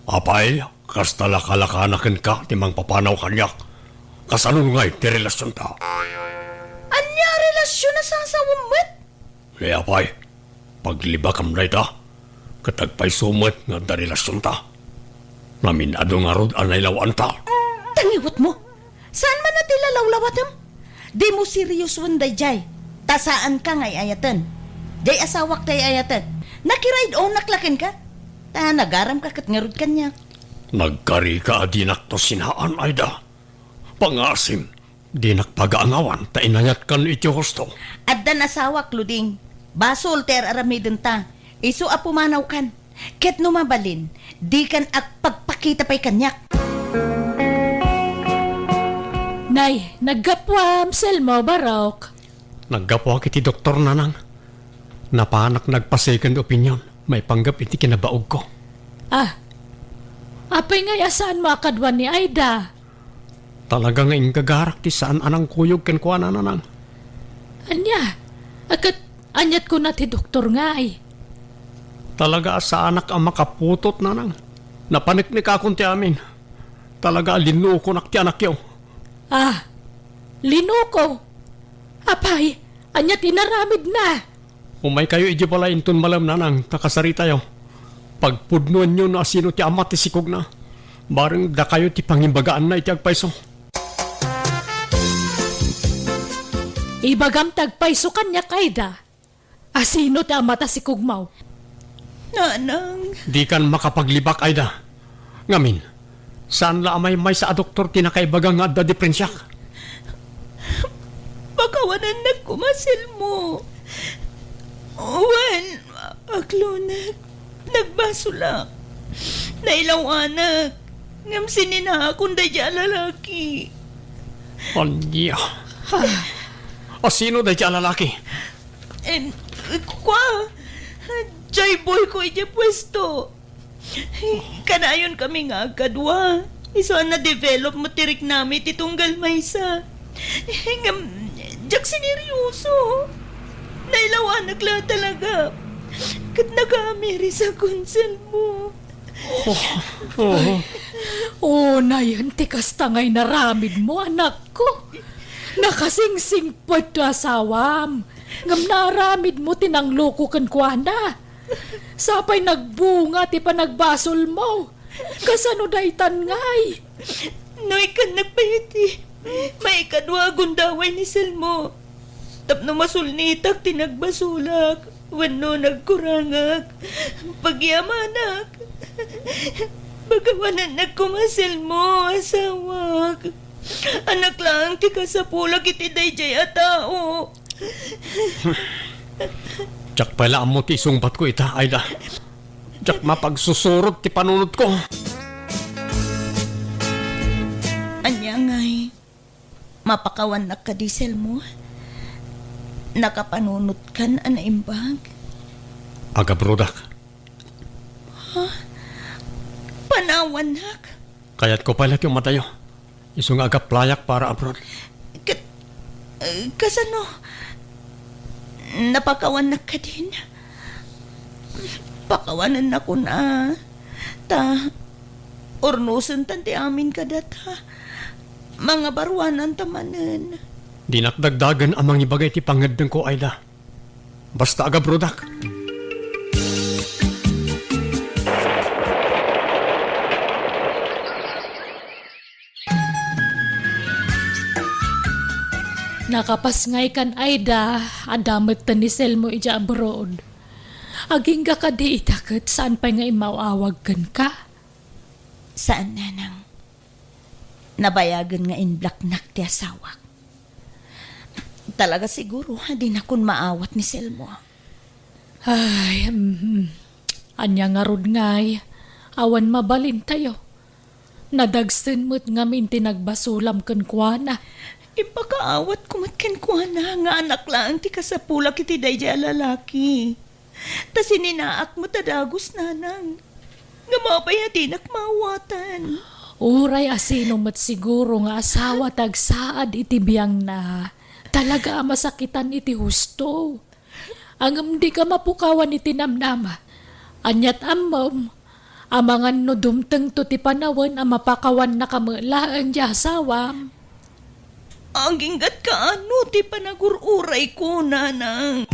Apay, Kasta lakalakana kenka ti mangpapanaw kaniak. Kasano ngay ti relasionta? Ania a relasion a sasawem met? Ni apay, paglibakam dayta, ket agpayso met nga adda relasionta. Ngamin adu ngarud a nailawanta. Tangiwetmo, saan man a ti lalawlawatem? Dimo seriosoen daydiay, ta saanka nga ay-ayaten. Diay asawak ti ay-ayatek. Nakiraydonak la kenka, ta nagaramka ket ngarud kaniak. Nagkarika a dinakto sinaan, Aida. Pangasim, dinak pagaangawan ta inayatkan iti husto. Addan asawak, Luding. Basol ti ar-aramidenta. Isu a pumanawkan. Ket no mabalin, dikan agpagpakita pay kaniak. Nay, naggapuam, Selmo, barok. Naggapuak iti doktor, nanang. Napanak nagpa-second opinion maipanggep iti kinabaogko. Ah, apay ngay a saanmo a kadua ni Aida? Talaga nga inggagarak ti saan a nangkuyog kenkuana, nanang. Ania? Ket aniat kuna ti doktor ngay? Talaga a saanak a makaputot, nanang. Napaneknekakon ti amin. Talaga a linukonak ti anakyo. Ah, linuko? Apay, ania ti inaramidna? Umaykayo idiay balay inton malem, nanang, ta kasaritayo. Pagpudnoenyo no asino ti ama ti sikogna. Bareng dakayo ti pangimbagaanna iti agpayso. Ibagam ti agpayso kaniak, Aida. Asino ti ama ta sikugmaw? Nanang. Dikan makapaglibak, Aida. Ngamin, saan la a maymaysa a doktor ti nakaibaga nga adda diperensiak? Pakawanannak koma, Selmo. Wen, aklonek. Nagbasolak. Nailawanak. Ngem sininaakon daydiay a lalaki. Ania? Asino daydiay a lalaki? Em, kua, diay boyko idiay puesto. Kanayon kami nga agkadua. Isu a na-develop met ti riknami ti tunggal maysa. Ngem, diak sineryoso. Nailawanak la talaga. Ket nagamiris a konsel mo. Oh, oh. Unayen ti kasta nga inaramidmo, anakko. Nakasingsingpet ti asawam. Ngem naaramidmo ti nangloko kenkuana. Sapay nagbunga ti panagbasolmo. Kasano daytan ngay? No ikkannak pay iti maikadua a gundaway ni Selmo. Tapno masulnitak ti nagbasolak wenno nagkurangak, pagyamanak. Pakawanannak koma, Selmo, asawak. Annak laeng ti kasapulak iti daydiay a tao. Diak pay la ammo ti isungbatko ita, Aida. Diak mapagsusurot ti panunotko. Ania ngay? Mapakawannak kadi, Selmo? Nakapanunotkan a naimbag? Agabrodak. Ha? Panawannak? Kayatko pay la ti umadayo. Isu nga agaplayak para abroad. Ket, eh, kasano? Napakawannak kadin? Pakawanennakon a. Ta, urnosentan ti amin kadata. Mangabaruananta manen. Dinak dagdagen a mangibaga iti pangngeddengko, Aida. Basta agabrodak. Nakapas ngay kan Aida, adda metten ni Selmo idiay abroad. Agingga kadi ita ket saan pay nga immaw-awag kenka? Saan, nanang. Nabayagen nga inblaknak ti asawak. Talaga siguro a dinakon maawat ni Selmo. Ay, mhm. Ania ngarud ngay? Awan mabalintayo. Nadagsen met ngamin ti nagbasolam kenkuana. Impakaawatko met kenkuana nga annak laeng ti kasapulak iti daydiay a lalaki. Ta sininaak met a dagus, nanang. Ngem apay a dinak maawatan? Uray asino met siguro nga asawa ti agsaad iti biangna, talaga a masakitan iti husto. Ngem dika mapukawan iti namnama. Aniat ammom, Amangan no dumtengto ti panawen a mapakawannaka met laeng ti asawam. Aginggatka no ti panagur-urayko, nanang.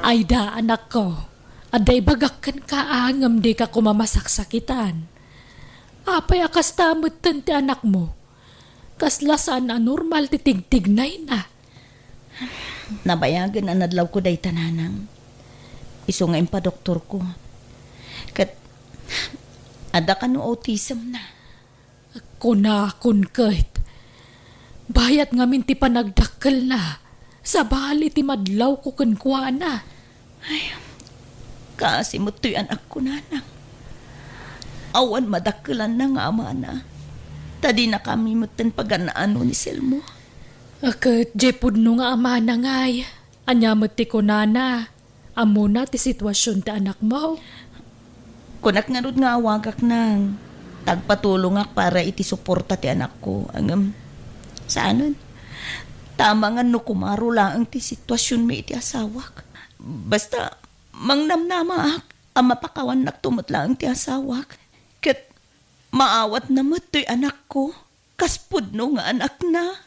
Ayda, anakko, adda ibagak kenka a ngem dika koma masaksakitan. Apay a kasta metten ti anakmo? Kasla saan a normal ti tigtignayna. Nabayagen a nadlawko dayta, nanang. Isu nga impadoktorko. Ket adda kano autism na. Kunakon ket, bayat ngamin ti panagdakkelna, sabali ti madlawko kenkuana. Ay, kaasi met toy anakko, nanang. Awan madakkelanna nga amana. Ta dinakami metten pagan-ano ni Selmo. Ket diay pudno nga amana ngay, ania met ti kunana? Ammona ti situasion ti anakmo? Kunak ngarud nga awagak, nang, ta agpatulongak para iti suporta ti anakko. Ngem, saanen. Ta amangan no kumaro laeng ti situasionmi iti asawak. Basta, mangnamnamaak a mapakawannakto met laeng ti asawak. Ket maawatna met toy anakko. Kas pudno nga anakna.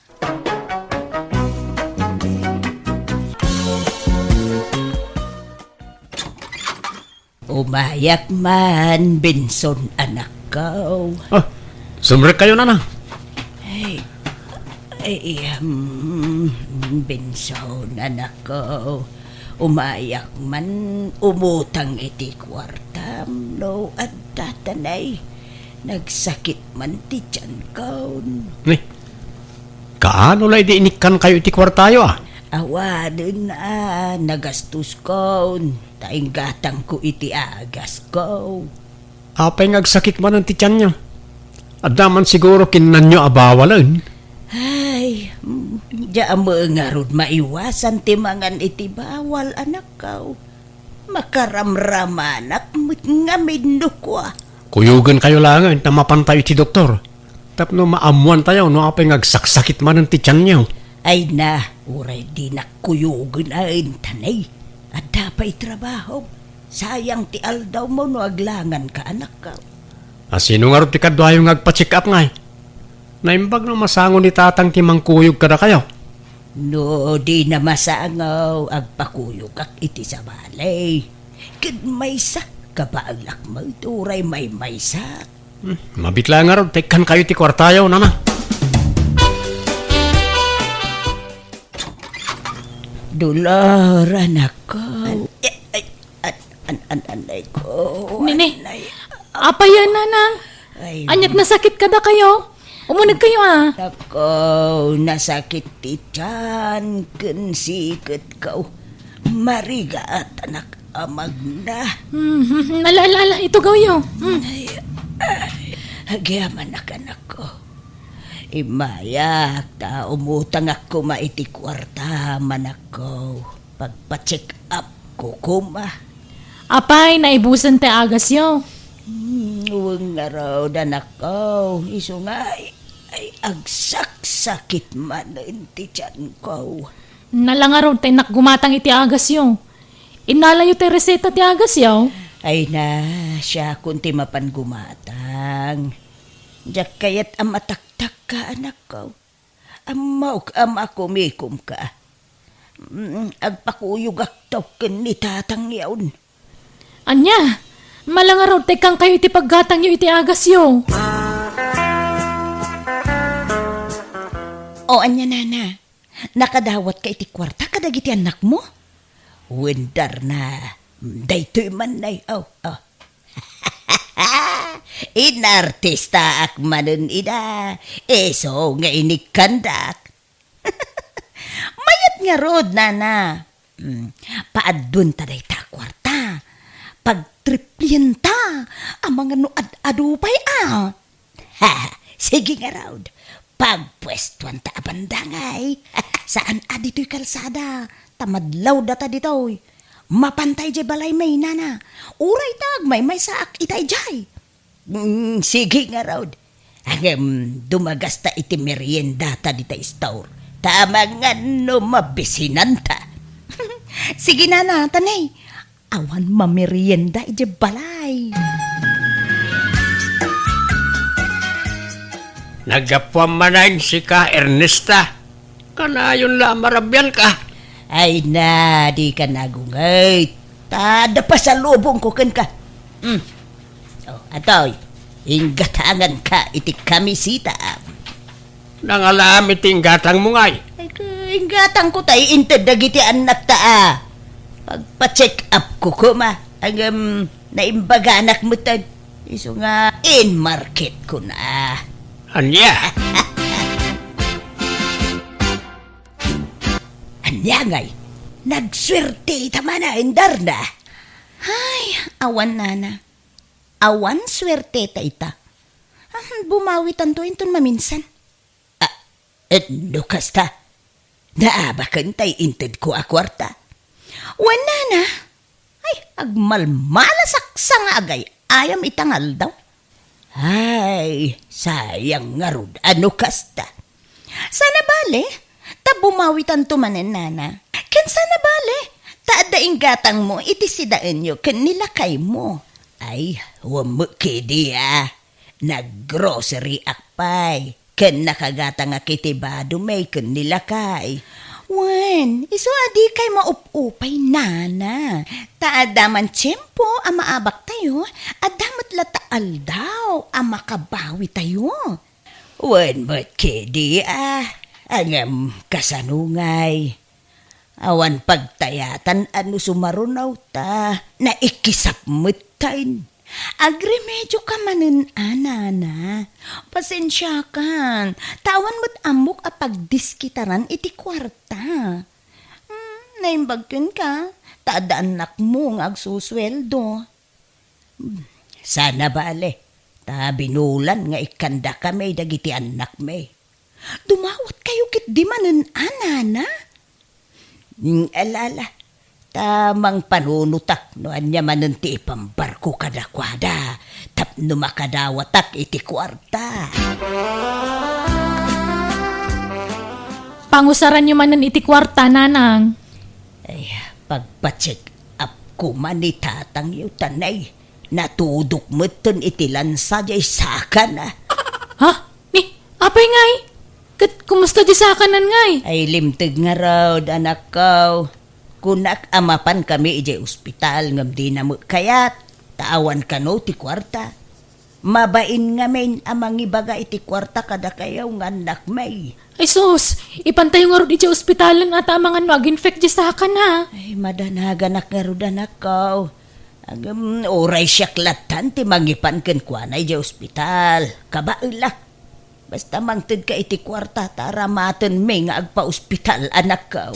Umayak man, Benson, anakko. Ah, sumrekkayo, nana. Ay, ay, um, Benson, anakko. Umayak man, umutang iti kuartam, no adda tanay. Nagsakit man ti tiyankon. Ni, kaano la idi inikkankayo iti kuartayo, a? Awanen a, nagastoskon, ta inggatangko iti agasko. Apay nga agsakit manen ti tianyo? Adda man siguro kinnanyo a bawalen? Ay, mm, diak met ngarud maiwasan ti mangan iti bawal, anakko. Makaramramanak met ngamin no kua. Kuyogenkayo laengen ta mapantayo iti doktor. Tapno maammoantayo no apay nga agsaksakit manen ti tianyo. Ay na, uray dinak kuyogen a entan, ay. Adda pay trabahom. Sayang ti aldawmo no aglanganka, anakko. A, sino ngarud ti kaduayo nga agpa-check up ngay? Naimbag no masango ni tatang ti mangkuyog kadakayo. No dina masango, agpakuyogak iti sabali. Ket maysa, kabaelak met uray maymaysak. Hmm, mabitla ngarud, ta ikkankayo ti kuartayo, nana. Dolor, anakko. Ay, ay, An, an, an, anay ko, Nini, anay. Apay a, nanang? Ay. Aniat nasakit kadakayo? Umunegkayo, a. Nako, nasakit ti tian ken siketko. Marigat, anak, amagna. Hmm, hmm, hmm. Ala, ala, ala, itugawyo. Hmm. Ay, ay. Agyamanak, anakko. Immayak, ta umutangak koma iti kuarta, manakko. Pagpa-check up ko koma. Apay, naibusen ti agasyo? Hmm, wen ngarud, anakko. Isu nga, ay, ay, agsaksakit manen ti tianko. Nala ngarud ta innak gumatang iti agasyo. Innalayo ti reseta ti agasyo? Ay na, siakon ti mapan gumatang. Diak kayat a mataktakka, anakko. Ammok a makumikomka. Mm, agpakuyogakto ken ni tatangyon. Ania? Mala ngarud ta ikkankayo iti paggatangyo iti agasyo. O, ania, nana? Nakadawatka iti kuarta kadagiti annakmo? Wen, Darna, daytoy man, nay. O, o. Inartistaak manen ida. Isu nga inikkandak. Mayat ngarud, nana. Mm, paadduenta dayta a kuarta. Pagtriplienta. Amangan no ad-adu pay, a. Ha, sige ngarud. Pagpuestuanta a bandangay. Saan a ditoy kalsada. Ta madlaw data ditoy. Mapantay jay balaymi, nana. Uray ta agmaymaysaak itay jay. Mm, sige ngarud. Ngem, dumagasta iti meriendata dita store. Ta amangan no mabisinanta. Sige, nana, tanay. awan mamerienda idiay balay. Naggapuam manen sika, Ernesta. Kanayon la a marabianka. Ay na, dika nagunget. Ta adda pasalubongko kenka. Hmm. Oh, atoy, inggatanganka iti kamisita. Nangalaam iti inggatangmo ngay? Ay, ka-, inggatangko tay inted dagiti annakta a. Pagpa-check up ko koma. Ngem, naimbaganak metten. Isu nga in-market ko na. Ania? Ania ngay? Nagsuerte ita manen, Darna. Ay, awan, nana. Awan suerte ta ita. Ah, bumawitanto inton maminsan. Ah, et no kasta? Naabaken tay intedko a kuarta. Wen, nana. Ay, agmalmalasak sa nga agay-ayam ita nga aldaw. Ay, sayang ngarud a no kasta. Saan a bale, ta bumawitanto manen, nana. Ken saan a bale, ta adda inggatangmo iti sidaenyo ken ni lakaymo. Ay, wen met kedi a. Nag-grocery-ak pay, ken nakagatangak iti bado mi ken ni lakay. Wen, isu a dikay maup-upay, nana. Ta adda man tiempo a maabaktayo, adda met latta aldaw a makabawitayo. Wen met kedi a, ngem kasano ngay? Awan pagtayatan a no sumaruno ta naikisap metten. Agremedioka manen a, nana. Pasensiakan, ta awan met ammok a pagdiskitaran iti kuarta. Hmm, naimbag kenka, ta adda annakmo nga agsusueldo. Hmm, saan a bale, ta binulan nga ikkandakami dagiti annakmi. Dumawatkayo ketdi manen a, nana? Mm, ala, ala. Ta mangpanunotak no ania manen ti ipambarko kadakuada tapno makadawatak iti kuarta. Pangusaranyo manen iti kuarta, nanang. Ay, pagpa-check up koma ni tatangyo, tanay. Natudok metten iti lansa diay sakana. Ha? Ni, apay ngay? Ket kumusta diay sakanan ngay? Ay, limteg ngarud, anakko. Kunak a mapankami idiay ospital ngem dina met kayat, ta awan kano ti kuarta. Mabain ngamin a mangibaga iti kuarta kadakayo nga annakmi. Ay sus, ipantayo ngarud idiay ospitalen a ta amangan no ag-infect diay sakana. Ay, madanaganak ngarud, anakko. Agem, uray siak lattan ti mangipan kenkuana idiay ospital. Kabaelak. Basta mangtedka iti kuarta ta aramatenmi nga agpa-ospital, anakko.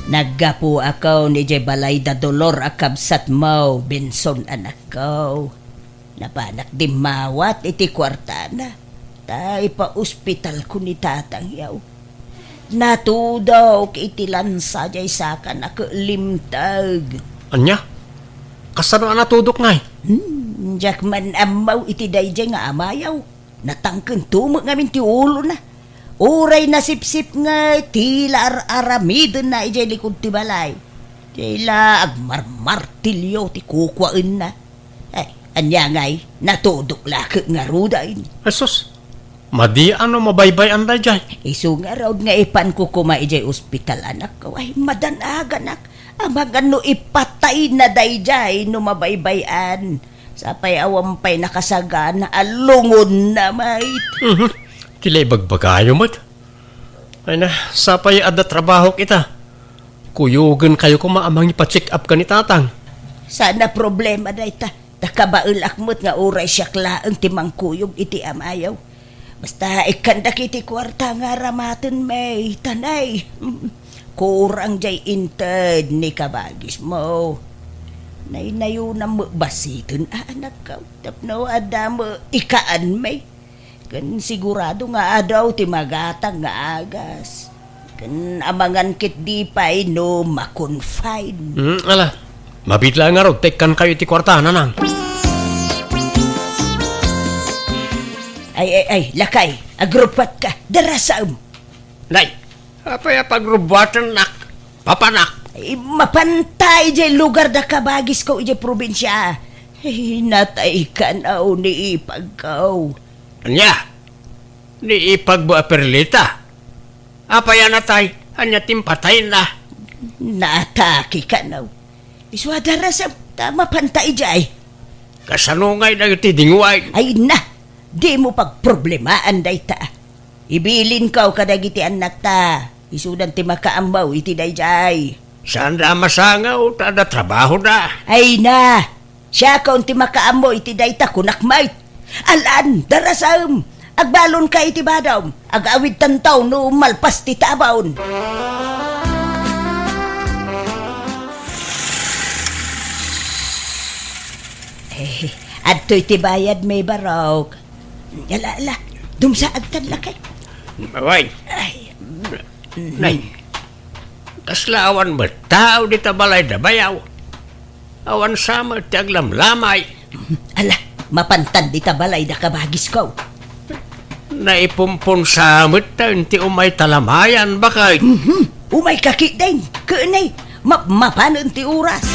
Naggapuakon idiay balay da Dolor a kabsatmo, Benson, anakko. Napanak dimmawat iti kuartana, ta ipa-ospitalko ni tatangyo. Natudok iti lansa diay sakana ket limteg. Ania? Kasano a natudok ngay? Hmm, diak man ammo iti daydiay nga amayo. Natangkento met ngamin ti ulona. Uray nasipsip nga tila ar-aramidenna idiay likud ti balay. Diay la agmarmartilyo ti kukuaenna. Ay, ania ngay, natudok la ket ngaruden. Ay sus, madi a no mabaybay-an daydiay. Isu ngarud nga ipanko koma idiay ospital, anakko. Ay, madanaganak. Amangan no ipatayna daydiay no mabaybay-an. Sapay awan pay nakasagana a lungonna met. Mhm. Ti la ibagbagayo met. Ay na, sapay adda trabahok ita. Kuyogenkayo koma a mangipa-check up ken ni tatang. Saan a problema dayta. Ta kabaelak met nga uray siak laeng ti mangkuyog iti amayo. Basta ikkandak iti kuarta nga aramatenmi, tanay. Kurang diay inted ni kabagismo. Naynayonam met basiten a, anakko, tapno adda met ikaanmi. Ken sigurado nga adu ti magatang nga agas. Ken amangan ketdi pay no ma-confine. Hmm, ala. Mabiit la ngarud ta ikkankayo iti kuarta, nanang. Ay, ay, ay, lakay, agrubbuatka, darasaem. Nay, apay a pagrubbuatennak, papanak? Mapanta idiay lugar da kabagisko idiay probinsia. Ay, natay kanaw ni ipagko. Ania? Ni ipagmo a Perlita? Apay a natay? Ania ti impatayna? Naatake kanaw. Isu a darasem ta mapanta idiay. Kasano ngay dagiti dinguay? Ay na, dimo pagproblemaan dayta. Ibilinko kadagiti annakta. Isudan ti makaammo iti daydiay. Saanda a masangaw ta adda trabahoda. Ay na, siakon ti makaammo iti dayta, kunak met. Alan, darasem, agbalonka iti badom, agawidtanto no malpas ti tabon. Eh, adtoy ti bayad, may barok. Ala, ala, dumsaagtan lakay. Awan. Ay. Nay, kasla awan met tao dita balay da bayaw. Awan sa met ti aglamlamay. Ala, mapantan dita balay da kabagisko. Naipumpunsa met ta ti umay talamayan, bakay. Mhm. Umay kaki den, kene, mapmapanen ti oras.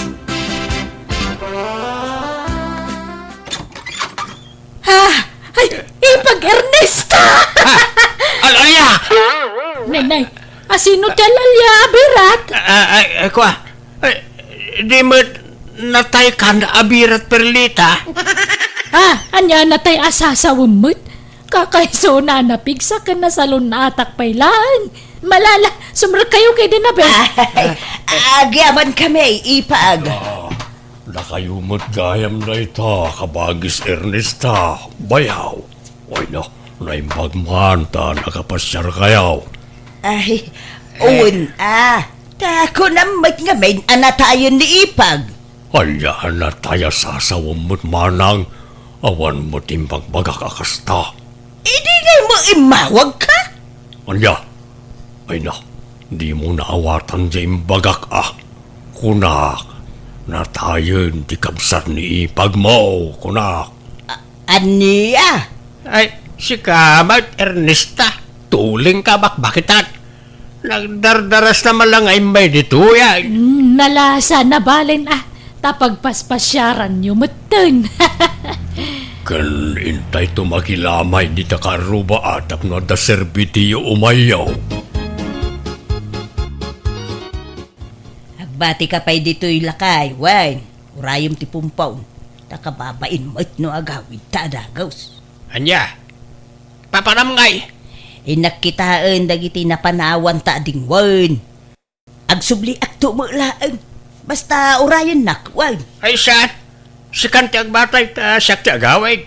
Ah, ay, ipag Ernesta! Ah, al-, alia! Nay, nay, asino ti al-alia a birat? Ah, ay, ay, kua. Ay, di met natay kan a birat, Perlita? Ah, ania natay a sasawem met? Kakaiso na napigsa ken nasalun-atak pay laeng. Malala, sumrekkayo kay din a, be. Ay, agyaman kami, ipag. Ah, dakayo met gayam dayta, kabagis Ernesta, bayaw. Ay na, naimbag man ta nakapasiarkayo. Ay, wen a. Ta kunam met ngamin a natayen ni ipag. Ania a natay a sasawem met manang? Awan met imbagbagak a kasta. Idi ngay mo immawagka? Ania? Ay na, dimo naawatan ti imbagak a. Kunak, natayen ti kabsat ni ipagmo, kunak. A-, ania? Ay, sika met, Ernesta, tulingka bakbakitan. Nagdardarasna man la nga immay ditoy, ay. Mm, nalasa, nabalen, ah, ta pagpaspasiaranyo metten. Ken intayto makilamay dita kaarruba a tapno adda serbitiyo umayyo. Agbatika pay ditoy lakay, wen, urayem ti pumpon, ta kababain met no agawidta a dagus. Ania? Papanam ngay? Innak kitaen dagiti napanawanta a dingwen. Agsubli ak tumo laeng. Basta urayennak, wen. Ay, saan? Sikan ti agbatay, ta siak ti agawid.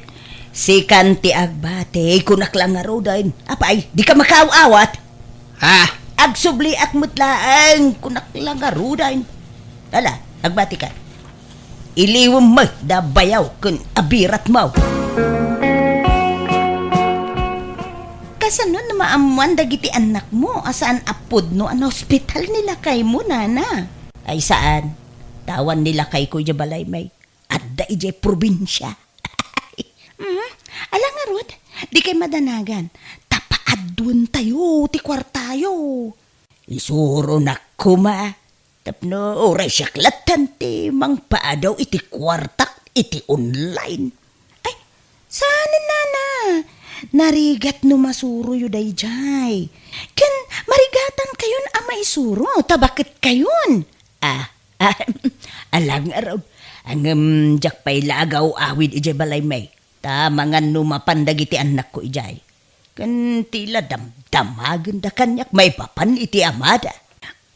Sikan ti agbatay, kunak la ngaruden. Apay, dika makaaw-awat? Ha? Agsubli ak met laeng, kunak la ngaruden. Ala, agbatika. Iliwem met da bayaw ken abiratmo. Kasano no maammoan dagiti annakmo a saan a pudno a naospital ni lakaymo, nana? Ay, saan. Tawan ni lakayko idiay balay, may. Adda idiay probinsia. Mhm. Ala ngarud, dikay madanagan. Ta paadduentayo ti kuartayo. Isuronak koma tapno uray siak latten ti mangpaadaw iti kuartak iti online. Ay, saanen, nana. Narigat no masuroyo daydiay. Ken marigatankayon a maisuro ta baketkayon. Ah, ah, ala ngarud. Ngem diak pay la agaw-awid idiay balay, may. Ta mangan no mapan dagiti annakko idiay. Ken ti la damdamagenda kaniak maipapan iti amada.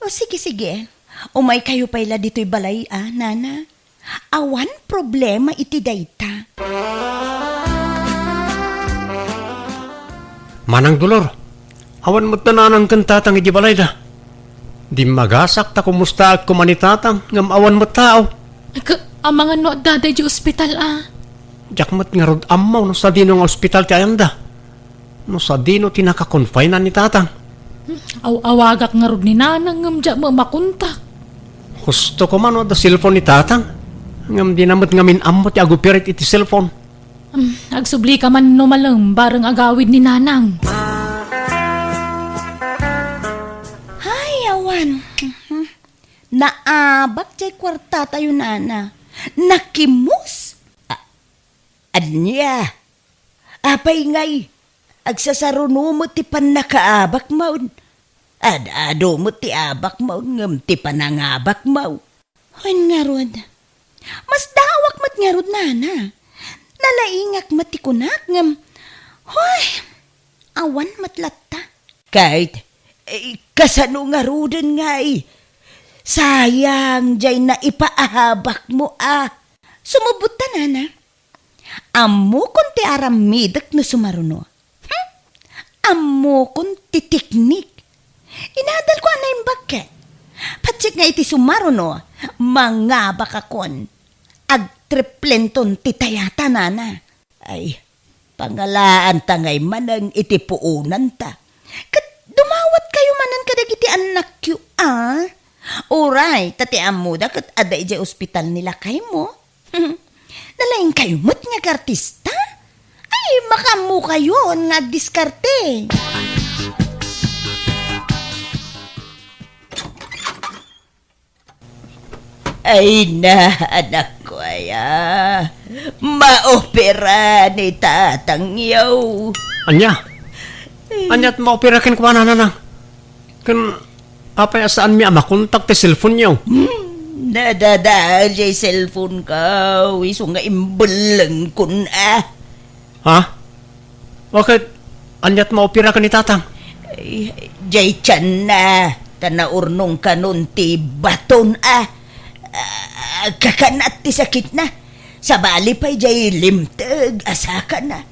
O, sige, sige. Umaykayo pay la ditoy balay, a, nana. Awan problema iti dayta. Manang Dolor, awan met da nanang ken tatang idiay balayda. Dimmagasak ta kumustaak koma ni tatang, ngem awan met tao. Ka-, amangan no adda daydiay ospital, a? Diak met ngarud ammo no sadino nga ospital ti ayanda. No sadino ti nakakonfinan ni tatang. Hmm, aw-awagak ngarud ni nanang ngem diak met makontak. Husto koma no adda cellphone ni tatang. Ngem dina met ngamin ammo ti agoperate iti cellphone. Hmm, agsublika man no malem bareng agawid ni nanang. Hay, awan. Mhm. Naabak jay kuartatayo, nana. Nakimus. A-, ania? Apay ngay, agsasaruno met ti pannakaabakmo? Ad-adu met ti abakmo ngem ti panangabakmo. Wen ngarud, masdaawak met ngarud, nana. Nalaingak met ti kunak ngem, hoy, awan met latta. Ket, eh, kasano ngaruden ngay? Sayang jay naipaabakmo a. Sumubot ta, nana. Ammokon ti aramidek no sumaruno. Hmm? Ammokon ti teknik. Inadalko a naimbag ket. Patiek nga iti sumaruno, mangabakakon. Agtriplenton ti tayata, nana. Ay, pangalaanta ngay manen iti puonanta. Ket dumawatkayo manen kadagiti annakyo, a? Uray, ta ti ammoda ket adda idiay ospital ni lakaymo. Nalaingkayo met nga agartista? Ay, makaammokayon nga agdiskarte. Ay na, anakko aya. Maopera ni tatangyo. Ania? Ania't maopera kenkuana, nanang? Ken apay a saanmi a makontak ti cellphone-yo? Hmm, nadadael jay cellphone-ko, isu nga imbellengkon a. Ha? Bakit? Ania't maopera ken ni tatang? Ay, jay tianna, ta naurnong kanon ti baton a. Ah, kakanat ti sakitna. Sabali pay jay limteg a sakana.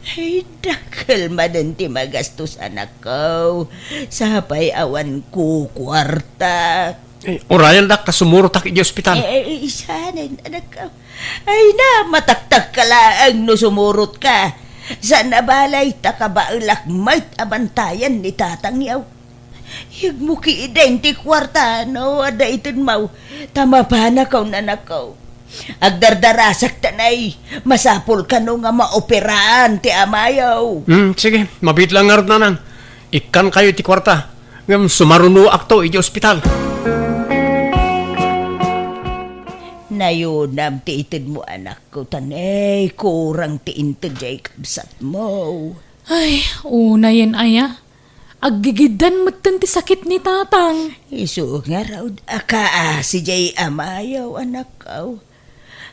Ay, dakkel manen ti magastos, anakko. Sapay awan kukuarta. Eh, urayandak ta sumurotak iti ospital. Eh, eh, isanen, anakko. Ay na, mataktakka laeng no sumurotka. Saan a balay, ta kabaelak met a bantayan ni tatangyo. Yegmo kiden ti kuarta no adda itedmo, ta mapanakon, anakko. Agdardarasak ta nay, masapul kano nga maoperaan ti amayo. Hmm, sige, mabiit lang ngarud, nanang. Ikkankayo iti kuarta, ngem sumarunoakto iti ospital. Nayonam ti itedmo, anakko, ta nay kurang ti inted jay kabsatmo. Ay, unayen aya. Aggigiddan metten ti sakit ni tatang. Isu ngarud a kaasi jay amayo, anakko.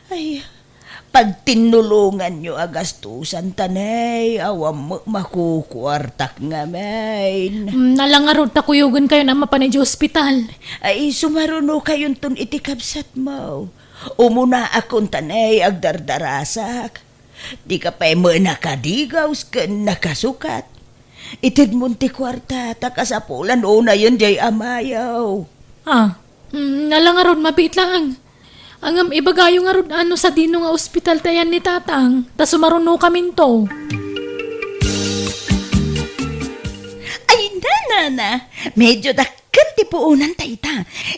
Ay, pagtinnulonganyo a gastusan ta nay, awan met makukuartak ngamin. Mm, ala ngarud ta kuyogenkayon a mapan idiay ospital. Ay, sumarunokayonton iti kabsatmo. Umunaakon ta nay, agdardarasak. Dika pay met nakadigaws ken nakasukat. Itedmon ti kuarta ta kasapulan unayen jay amayo. Ah, mm, ala ngarud, mabiit laeng. Ngem ibagayo ngarud a no sadino nga ospital ti ayan ni tatang, ta sumarunokaminto. Ay, nanana, medyo dakkel ti puonanta ita.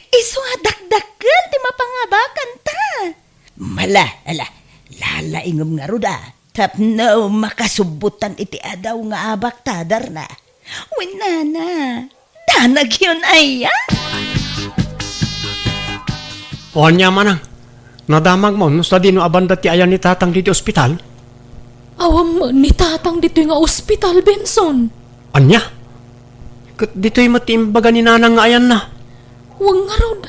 Isu a dakdakkel ti mapangabakanta. Mala, ala, lalaingem ngarud a. Tapno makasubbotan iti adaw nga abakta, darna. Wen nana, danagyon aya? O ania, manang? Nadamagmo no sadino a banda ti ayan ni tatang ditoy ospital? Awan met ni tatang ditoy nga ospital, Benson. Ania? Ket ditoy met ti imbaga ni nanang nga ayanna. Wen ngarud.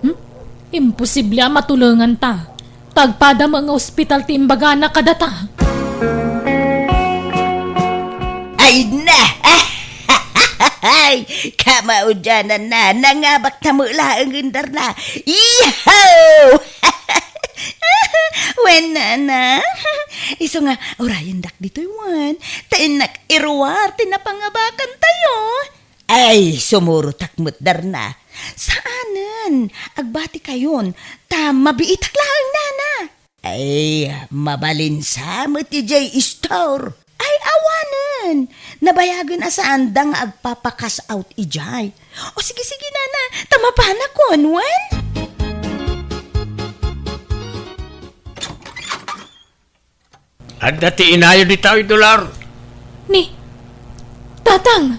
Hmm? Imposible a matulenganta. Ta agpada met nga ospital ti imbagana kadata. Ay na! Ay, kamaudiananna, nangabakta met laeng, darna. Iyaw! Wen nana. Isu nga, urayendak ditoy wen. Ta innak iruar ti napangabakantayo. Ay, sumurotak met, darna. Saanen, agbatikayon, ta mabiitak laeng, nana. Ay, mabalin sa met idiay istor. Ay, awanen. Nabayagen a saanda nga agpapakas out idiay. O, sige, sige, nana. Ta mapanakon, wen? Adda ti inayo dita, Dolar. Ni, Tatang,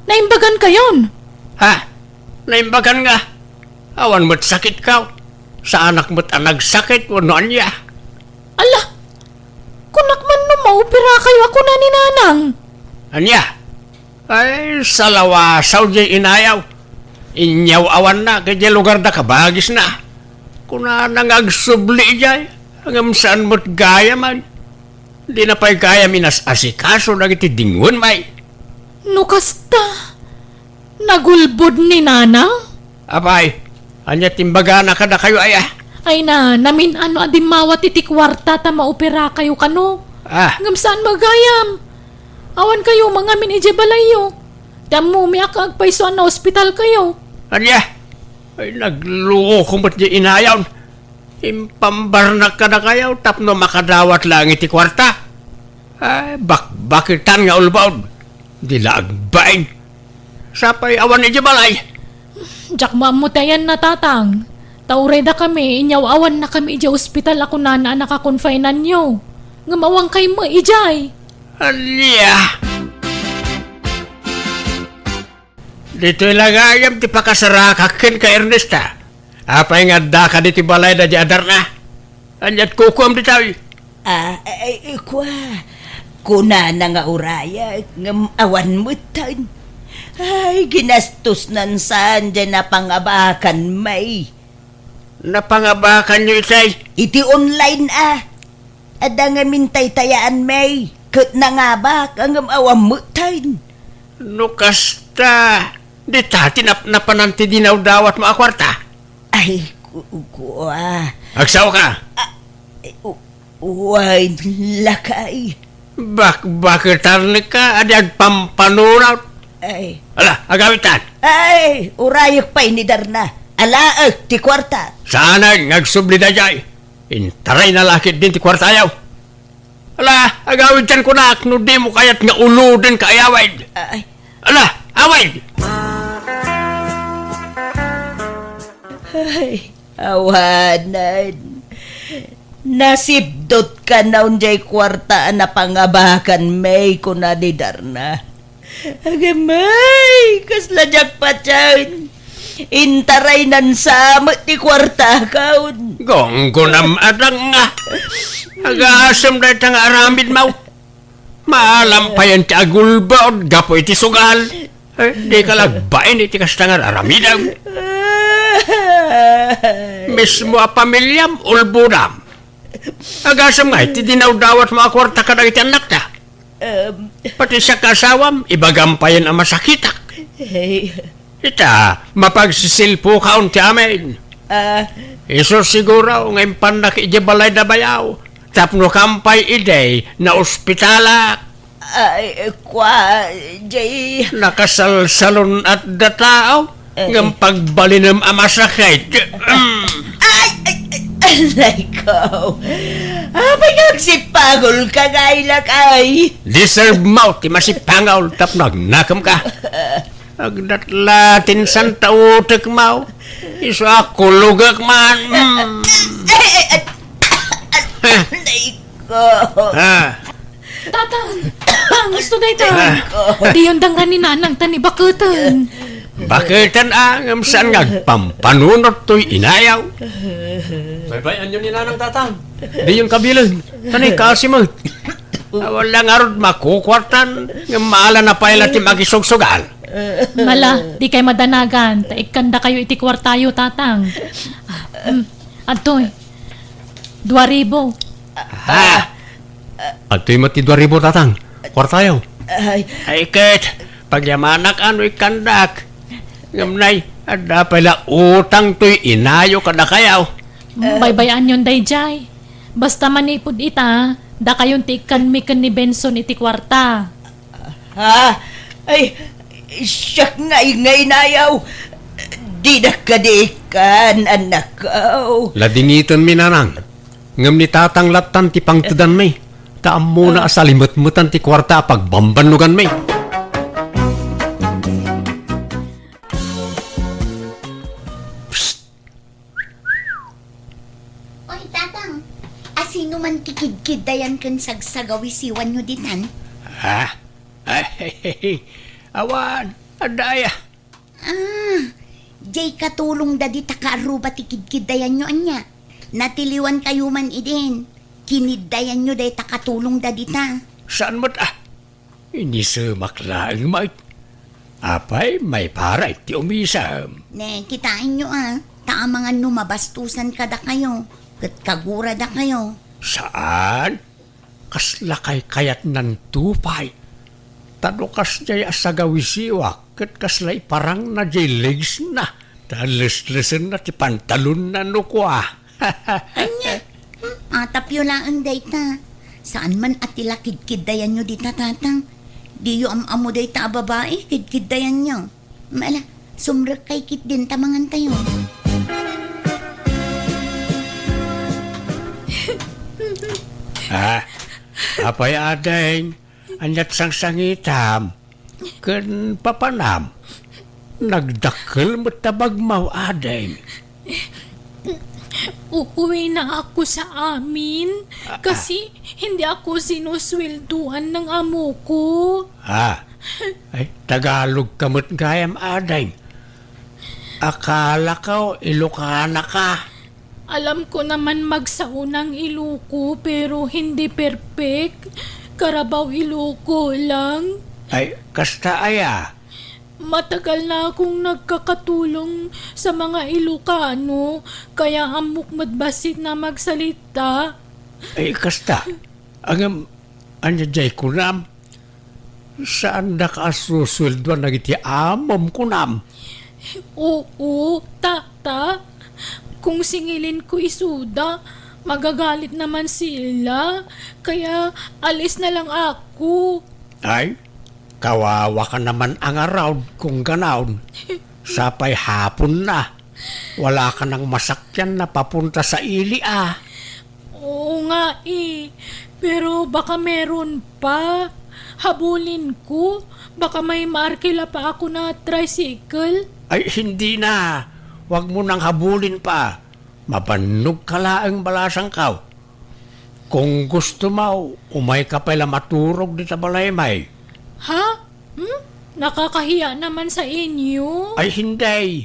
naimbagankayon. Ha? Naimbagan nga? Awan met sakitkaw. Saanak met a nagsakit wenno ania. Ala, kunak man no maoperakayo a kuna ni Nanang. Ania? Ay, salawasaw diay inayaw. Inyaw-awannak idiay lugarda kabagisna. Kunana nga agsubli idiay, ngem saan met gayam. Dina pay gayam inas-asikaso dagiti dingwen, may. No kasta, nagulbod ni Nanang? Apay, ania ti imbagana kadakayo, aya? Ay na, namin-ano a dimmawat iti kuarta ta maoperakayo kano. Ah. Ngem saan met gayam. Awankayo mangamin idiay balayyo. Ti ammomi a agpayso a naospitalkayo. Ania? Ay, nagloko met diay inayaw. Impambarnak kadakayo tapno makadawat laeng iti kuarta. Ay, bakbakitan nga ulbod. Di la agbain. Sapay awan idiay balay. Diak maammo ti ayanna, Tatang. Ta uray dakami, inyaw-awannakami idiay ospital a kunana a nakakonfinanyo. Ngem awankay met idiay. Ania? Ditoy la gayam ti pakasarakak kenka, Ernesta. Apay nga addaka ditoy balayda diay adarna? Ania't kukuam ditoy? Ah, ay, ay, kua. Kunana nga urayek, ngem awan metten. Ay, ginastosnan saan diay napangabakan, may. Napangabakanyo itay? Iti online, a. Adda ngamin taytayaan, may. Ket nangabak, ngem awan metten. No kasta, dita ti nap-, napanan ti dinawdawatmo a kuarta? Ay, ku-, kua. Agsaoka? Ah, eh, u-, wen, lakay. Bakbaketanka, adi agpampanunot. Ay. Ala, agawidtan. Ay, urayek pay ni Darna. Alaek ti kuarta. Saanen nga agsubli daydiay. Intarayna la ketdin ti kuartayo. Ala, agawidtan kunak no dimo kayat nga uloden ka ayawid. Ay. Ala, awid! Ay, awanen. Nasipdut kano diay kuarta a napangabakan, may, kuna ni Darna. Agamay, kasla diak patien. Intaraynan sa met ti kuartakon. Gunggonam, adang nga. Agasem dayta nga aramidmo. Maalampayan ti agulbod gapu iti sugal. Eh, dika la agbain iti kasta nga aramidem. Mismo a pamiliam, ulbodam. Agasem nga iti dinawdawatmo a kuarta kadagiti annakta. Em. Pati siak nga asawam, ibagam payen a masakitak. Hey. Ita, mapagsisilpokaon ti amin. Ah. Isu siguro nga impannak idiay balayda bayaw, tapno kampay idi naospitalak. Ay, kua, jay. Nakasalsalun-at da tao, eh, ngem pagbalinem a masakit. Mm. Ay, ay, ay, aray ko. Apay nga agsipangol ka, nga ilak ay? Deserve mo ti masipangol tapno agnakemka. Agdatla ti insan ta utekmo. Isu a kulogek man. Mm. Ay, ay, ay, aray ko. Ah. Tatang! Ang gusto dayta! Ah. Diyon dangra ni Nanang ta ni baketen. Baketen a, ngem saan nga agpampanunot toy inayaw? Baybay-anyo ni Nanang, Tatang. Diyon kabilen. Ta ni kasi mo. Awan la ngarud makukuartan, ngem maala na pay la ti makisugsugal. Mala, dikay madanagan, ta ikkandakayo iti kuartayo, Tatang. Ah, mm. Adtoy. Dua ribu. Ha? Adtoy met ti dua ribu, Tatang. Kuartayo. Ay. Ay, ket, pagyamanak no ikkandak. Ngem nay, adda pay la utang toy inayo kadakayo. Baybay-anyon daydiay. Basta manipud ita, dakayon ti ikkanmi ken ni Benson iti kuarta. Ha? Ay, siak nga, nga inayaw. Dinak kadi ikkan, anakko. Ladingitenmi, Nanang. Ngem ni Tatang lattan ti pangtedanmi. Ta ammona a salimetmetan ti kuarta a pagbambannoganmi. Psst! Oy, Tatang, asino man ti kidkiddayan ken sagsagawisiwanyo ditan? Ah? Ay, awan, adda aya. Ah, Jay katulongda dita kaarruba ti kidkiddayanyo, ania? Natiliwankayo man idin. Kiniddayanyo dayta katulongda dita. Saan met, ah? Inisemak laeng met. Apay, maiparit ti umisem. Ne, kitaenyo, ah. Ta amangan no mabastusan kadakayo, ket kaguradakayo. Saan? Kasla kaykayatnanto pay. Ta no kasdiay a sagawisiwak, ket kasla iparangna jay legsna, ta leslesenna ti pantalonna no kua. Ania? Hmm, atapyo laeng dayta. Saan man a ti la kidkiddayanyo dita, tatang? Diyo am-ammo dayta a babai, kidkiddayanyo. Mala, sumrekkay ketdin ta mangantayo. Ah, apay, ading? Aniat sangsangitam? Ken papanam? Nagdakkel met ta bagmaw, ading. Uuwina ako sa amin kasi hindi ako sinusueldoan ng amo ko. Ah, ay, Tagalog ka met gayam, ading. Akalako, Ilokana ka. Alam ko naman magsaunang Iloco, pero hindi perfect. Carabao Ilocos lang. Ay, kasta aya? Matagal na akong nagkakatulong sa mga Ilocano, kaya ammok met bassit na magsalita. Ay, kasta. Ngem, ania jay kunam? Saandaka a susueldoan dagiti amom, kunam? Oo, tata. Kung singilin ko isuda, magagalit naman sila. Kaya alis na lang ako. Ay, kawawa ka naman a ngarud kung ganaon. Sapay hapon na. Wala ka nang masakyan na papunta sa ili, ah. Oo nga eh. Pero baka meron pa. Habulin ko. Baka may maarkila pa ako na tricycle. Ay, hindi na. Huwag mo nang habulin pa. Mabannog ka laeng balasangkaw. Kung gusto mo, umay ka pay la maturog dita balay may. Ha? Hmm? Nakakahiya naman sa inyo. Ay, hindi.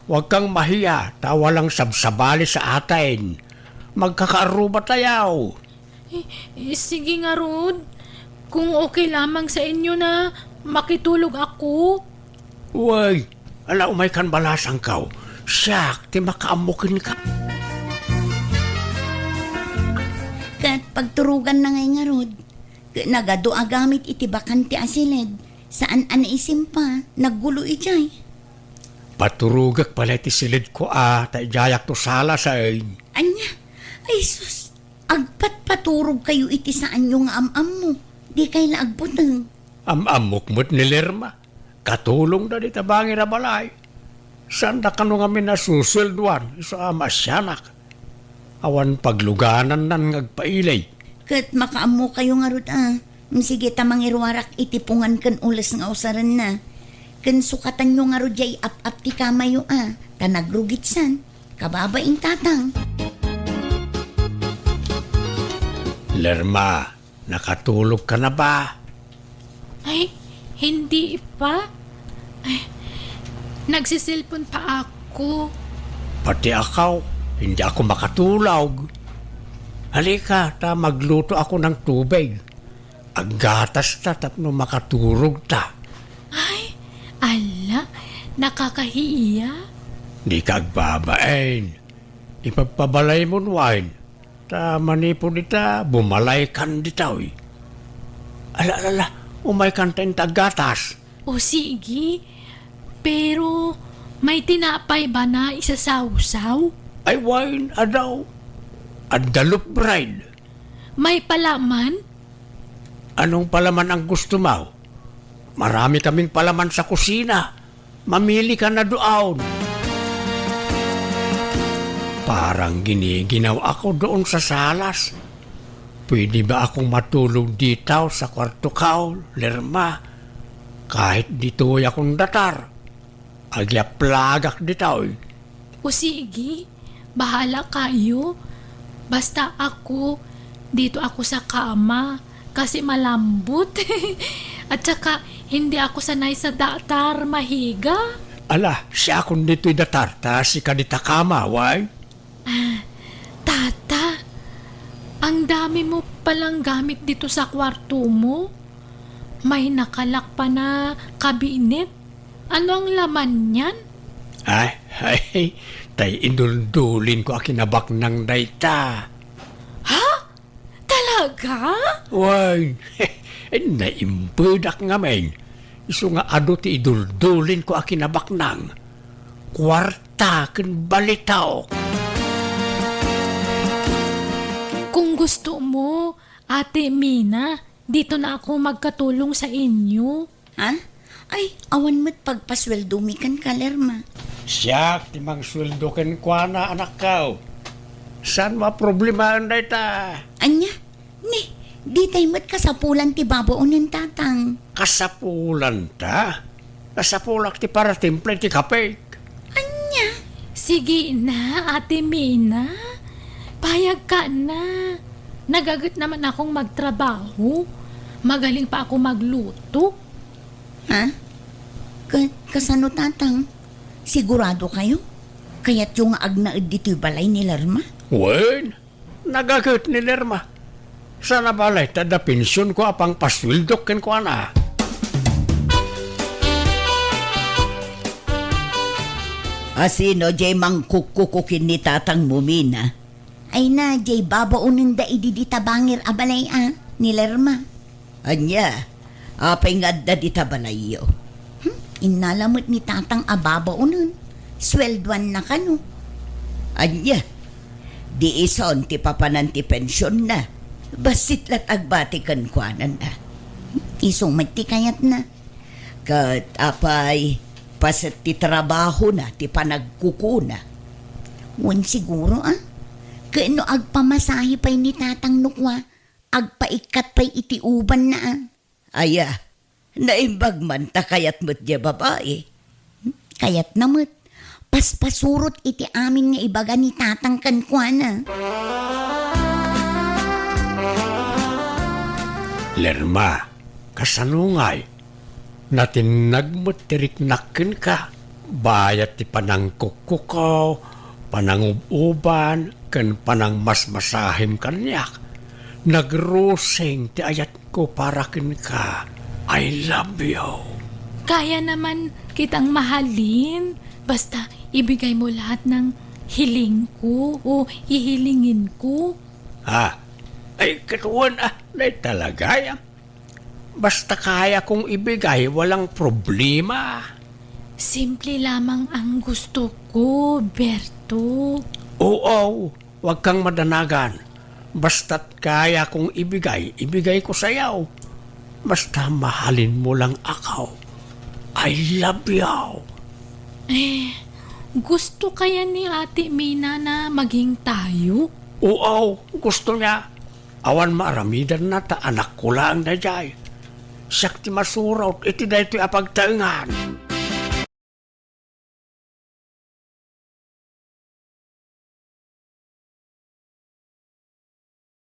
Huwag kang mahiya, ta walang sabsabali sa atin. Magkakaarruba tayo. Eh, eh, sige ngarud. Kung okay lamang sa inyo na makitulog ako. Uy, ala, umay kan balasangkaw. Siak ti makaammo kenka. Ket pagturugan na ngay ngarud. Ket nagadu a gamit iti bakante a siled. Saan a naisimpa, naggulo idiay. Paturogek pay la iti siledko a, ta idiayak to salas ay. Ania? Ay sus, agpatpaturogkayo iti saanyo nga am-ammo. Dikay la agbuteng. Am-ammok met ni Lerma. Katulongda dita bangir a balay. Saanda kano ngamin a susueldoan, isu a maasianak. Awan pagluganannan nga agpaili. Ket makaammokayo ngarud a. Sige ta mangiruarak iti pungan ken ules nga usarenna. Ken sukatanyo ngarud diay ap-ap ti kamayo a. Ta nagrugitsan. Kababain tatang. Lerma, nakatulog ka na ba? Ay, hindi pa. Ay, nagsiselpon pa ako. Pati ako, hindi ako makatulog. Halika, ta magluto ako ng tubig. Aggatas ta tapno makaturog ta. Ay, ala, nakakahiya. Di ka agbabain. Ipagpabalay mo, wine. Ta manipud ita, bumalaykan ditoy. Ala, ala, ala, umaykan ta inta aggatas. O sige, pero may tinapay ba na isasawsaw? Ay, wine, adaw. Adda loaf bread. May palaman? Anong palaman ang gusto mo? Marami kaming palaman sa kusina. Mamili ka na doon. Parang giniginaw ako doon sa salas. Pwede ba akong matulog dito sa kwarto ko, Lerma? Kahit ditoy akong datar, agyaplagak ditoy. O sige, bahala kayo. Basta ako, dito ako sa kama. Kasi malambot. At saka, hindi ako sanay sa datar, mahiga. Ala, siakon ditoy datarta, sika dita kama, wen? Ah, Tata, ang dami mo palang gamit dito sa kwarto mo. May nakalak pa na kabinet. Ano ang laman niyan? Ay, ay, tay iduldulin ko a kinabaknang dayta. Ha? Talaga? Wen, naimpedak ngamin. Isu nga adu ti iduldulin ko a kinabaknang. Kuarta ken balitaok. Kung gusto mo, Ate Mina, dito na ako magkatulong sa inyo. Ha? Ay, awan met pagpasueldomi kenka, Lerma. Siak ti mangsueldo kenkuana, anakko. Saan mo a problemaen dayta? Ania? Ni, ditay met kasapulan ti babaonen, Tatang. Kasapulanta? Kasapulak ti paratimpla ti kapek. Ania? Sige na, Ate Mina. Payagka na. Nagaget naman akong magtrabaho. Magaling pa ako magluto. Ha? Ka-, kasano, Tatang? Sigurado kayo? Kayatyo nga agnaed ditoy balay ni Lerma? Wen, nagaget ni Lerma. Sana balay ta adda pension ko a pangpasueldok kenkuana. Asino jay mangkukkuko ken ni tatang mo, Mina? Ay na, jay babaonenda idi dita bangir a balay a, ni Lerma. Ania, apay nga adda dita balayyo? Hmm, innala met ni tatang a babaonen. Sueldoanna kano. Ania, di ison ti papanan ti pensionna. Bassit la't agbati kenkuana. Isu met ti kayatna. Ket apay, paset ti trabahona ti panagkukuna? Wen siguro, a? Ket no agpamasahe pay ni tatang no kua, agpaikkat pay iti ubanna, a? Aya, naimbag man ta kayat met diay babai. Kayatna met, paspasurot iti amin nga ibaga ni tatang kenkuana. Lerma, kasano ngay? Natinnag met ti riknak kenka, bayat ti panangkukkukaw, panangub-uban, ken panangmasmasahim kaniak. Nagrusing ti ayat ko para kenka. I love you. Kaya naman kitang mahalin. Basta ibigay mo lahat ng hiling ko o hihilingin ko. Ah, ay, katuan, ah, nay talaga, ah. Basta kaya kong ibigay, walang problema. Simple lamang ang gusto ko, Berto. Oo, huwag kang madanagan. Basta't kaya kong ibigay, ibigay ko sa'yo. Basta mahalin mo lang ako. I love you. Eh, gusto kaya ni Ate Mina na maging tayo? Oo, gusto niya. Awan maaramidanna ta anakko laeng daydiay. Siak ti masurot iti daytoy a pagtaengan.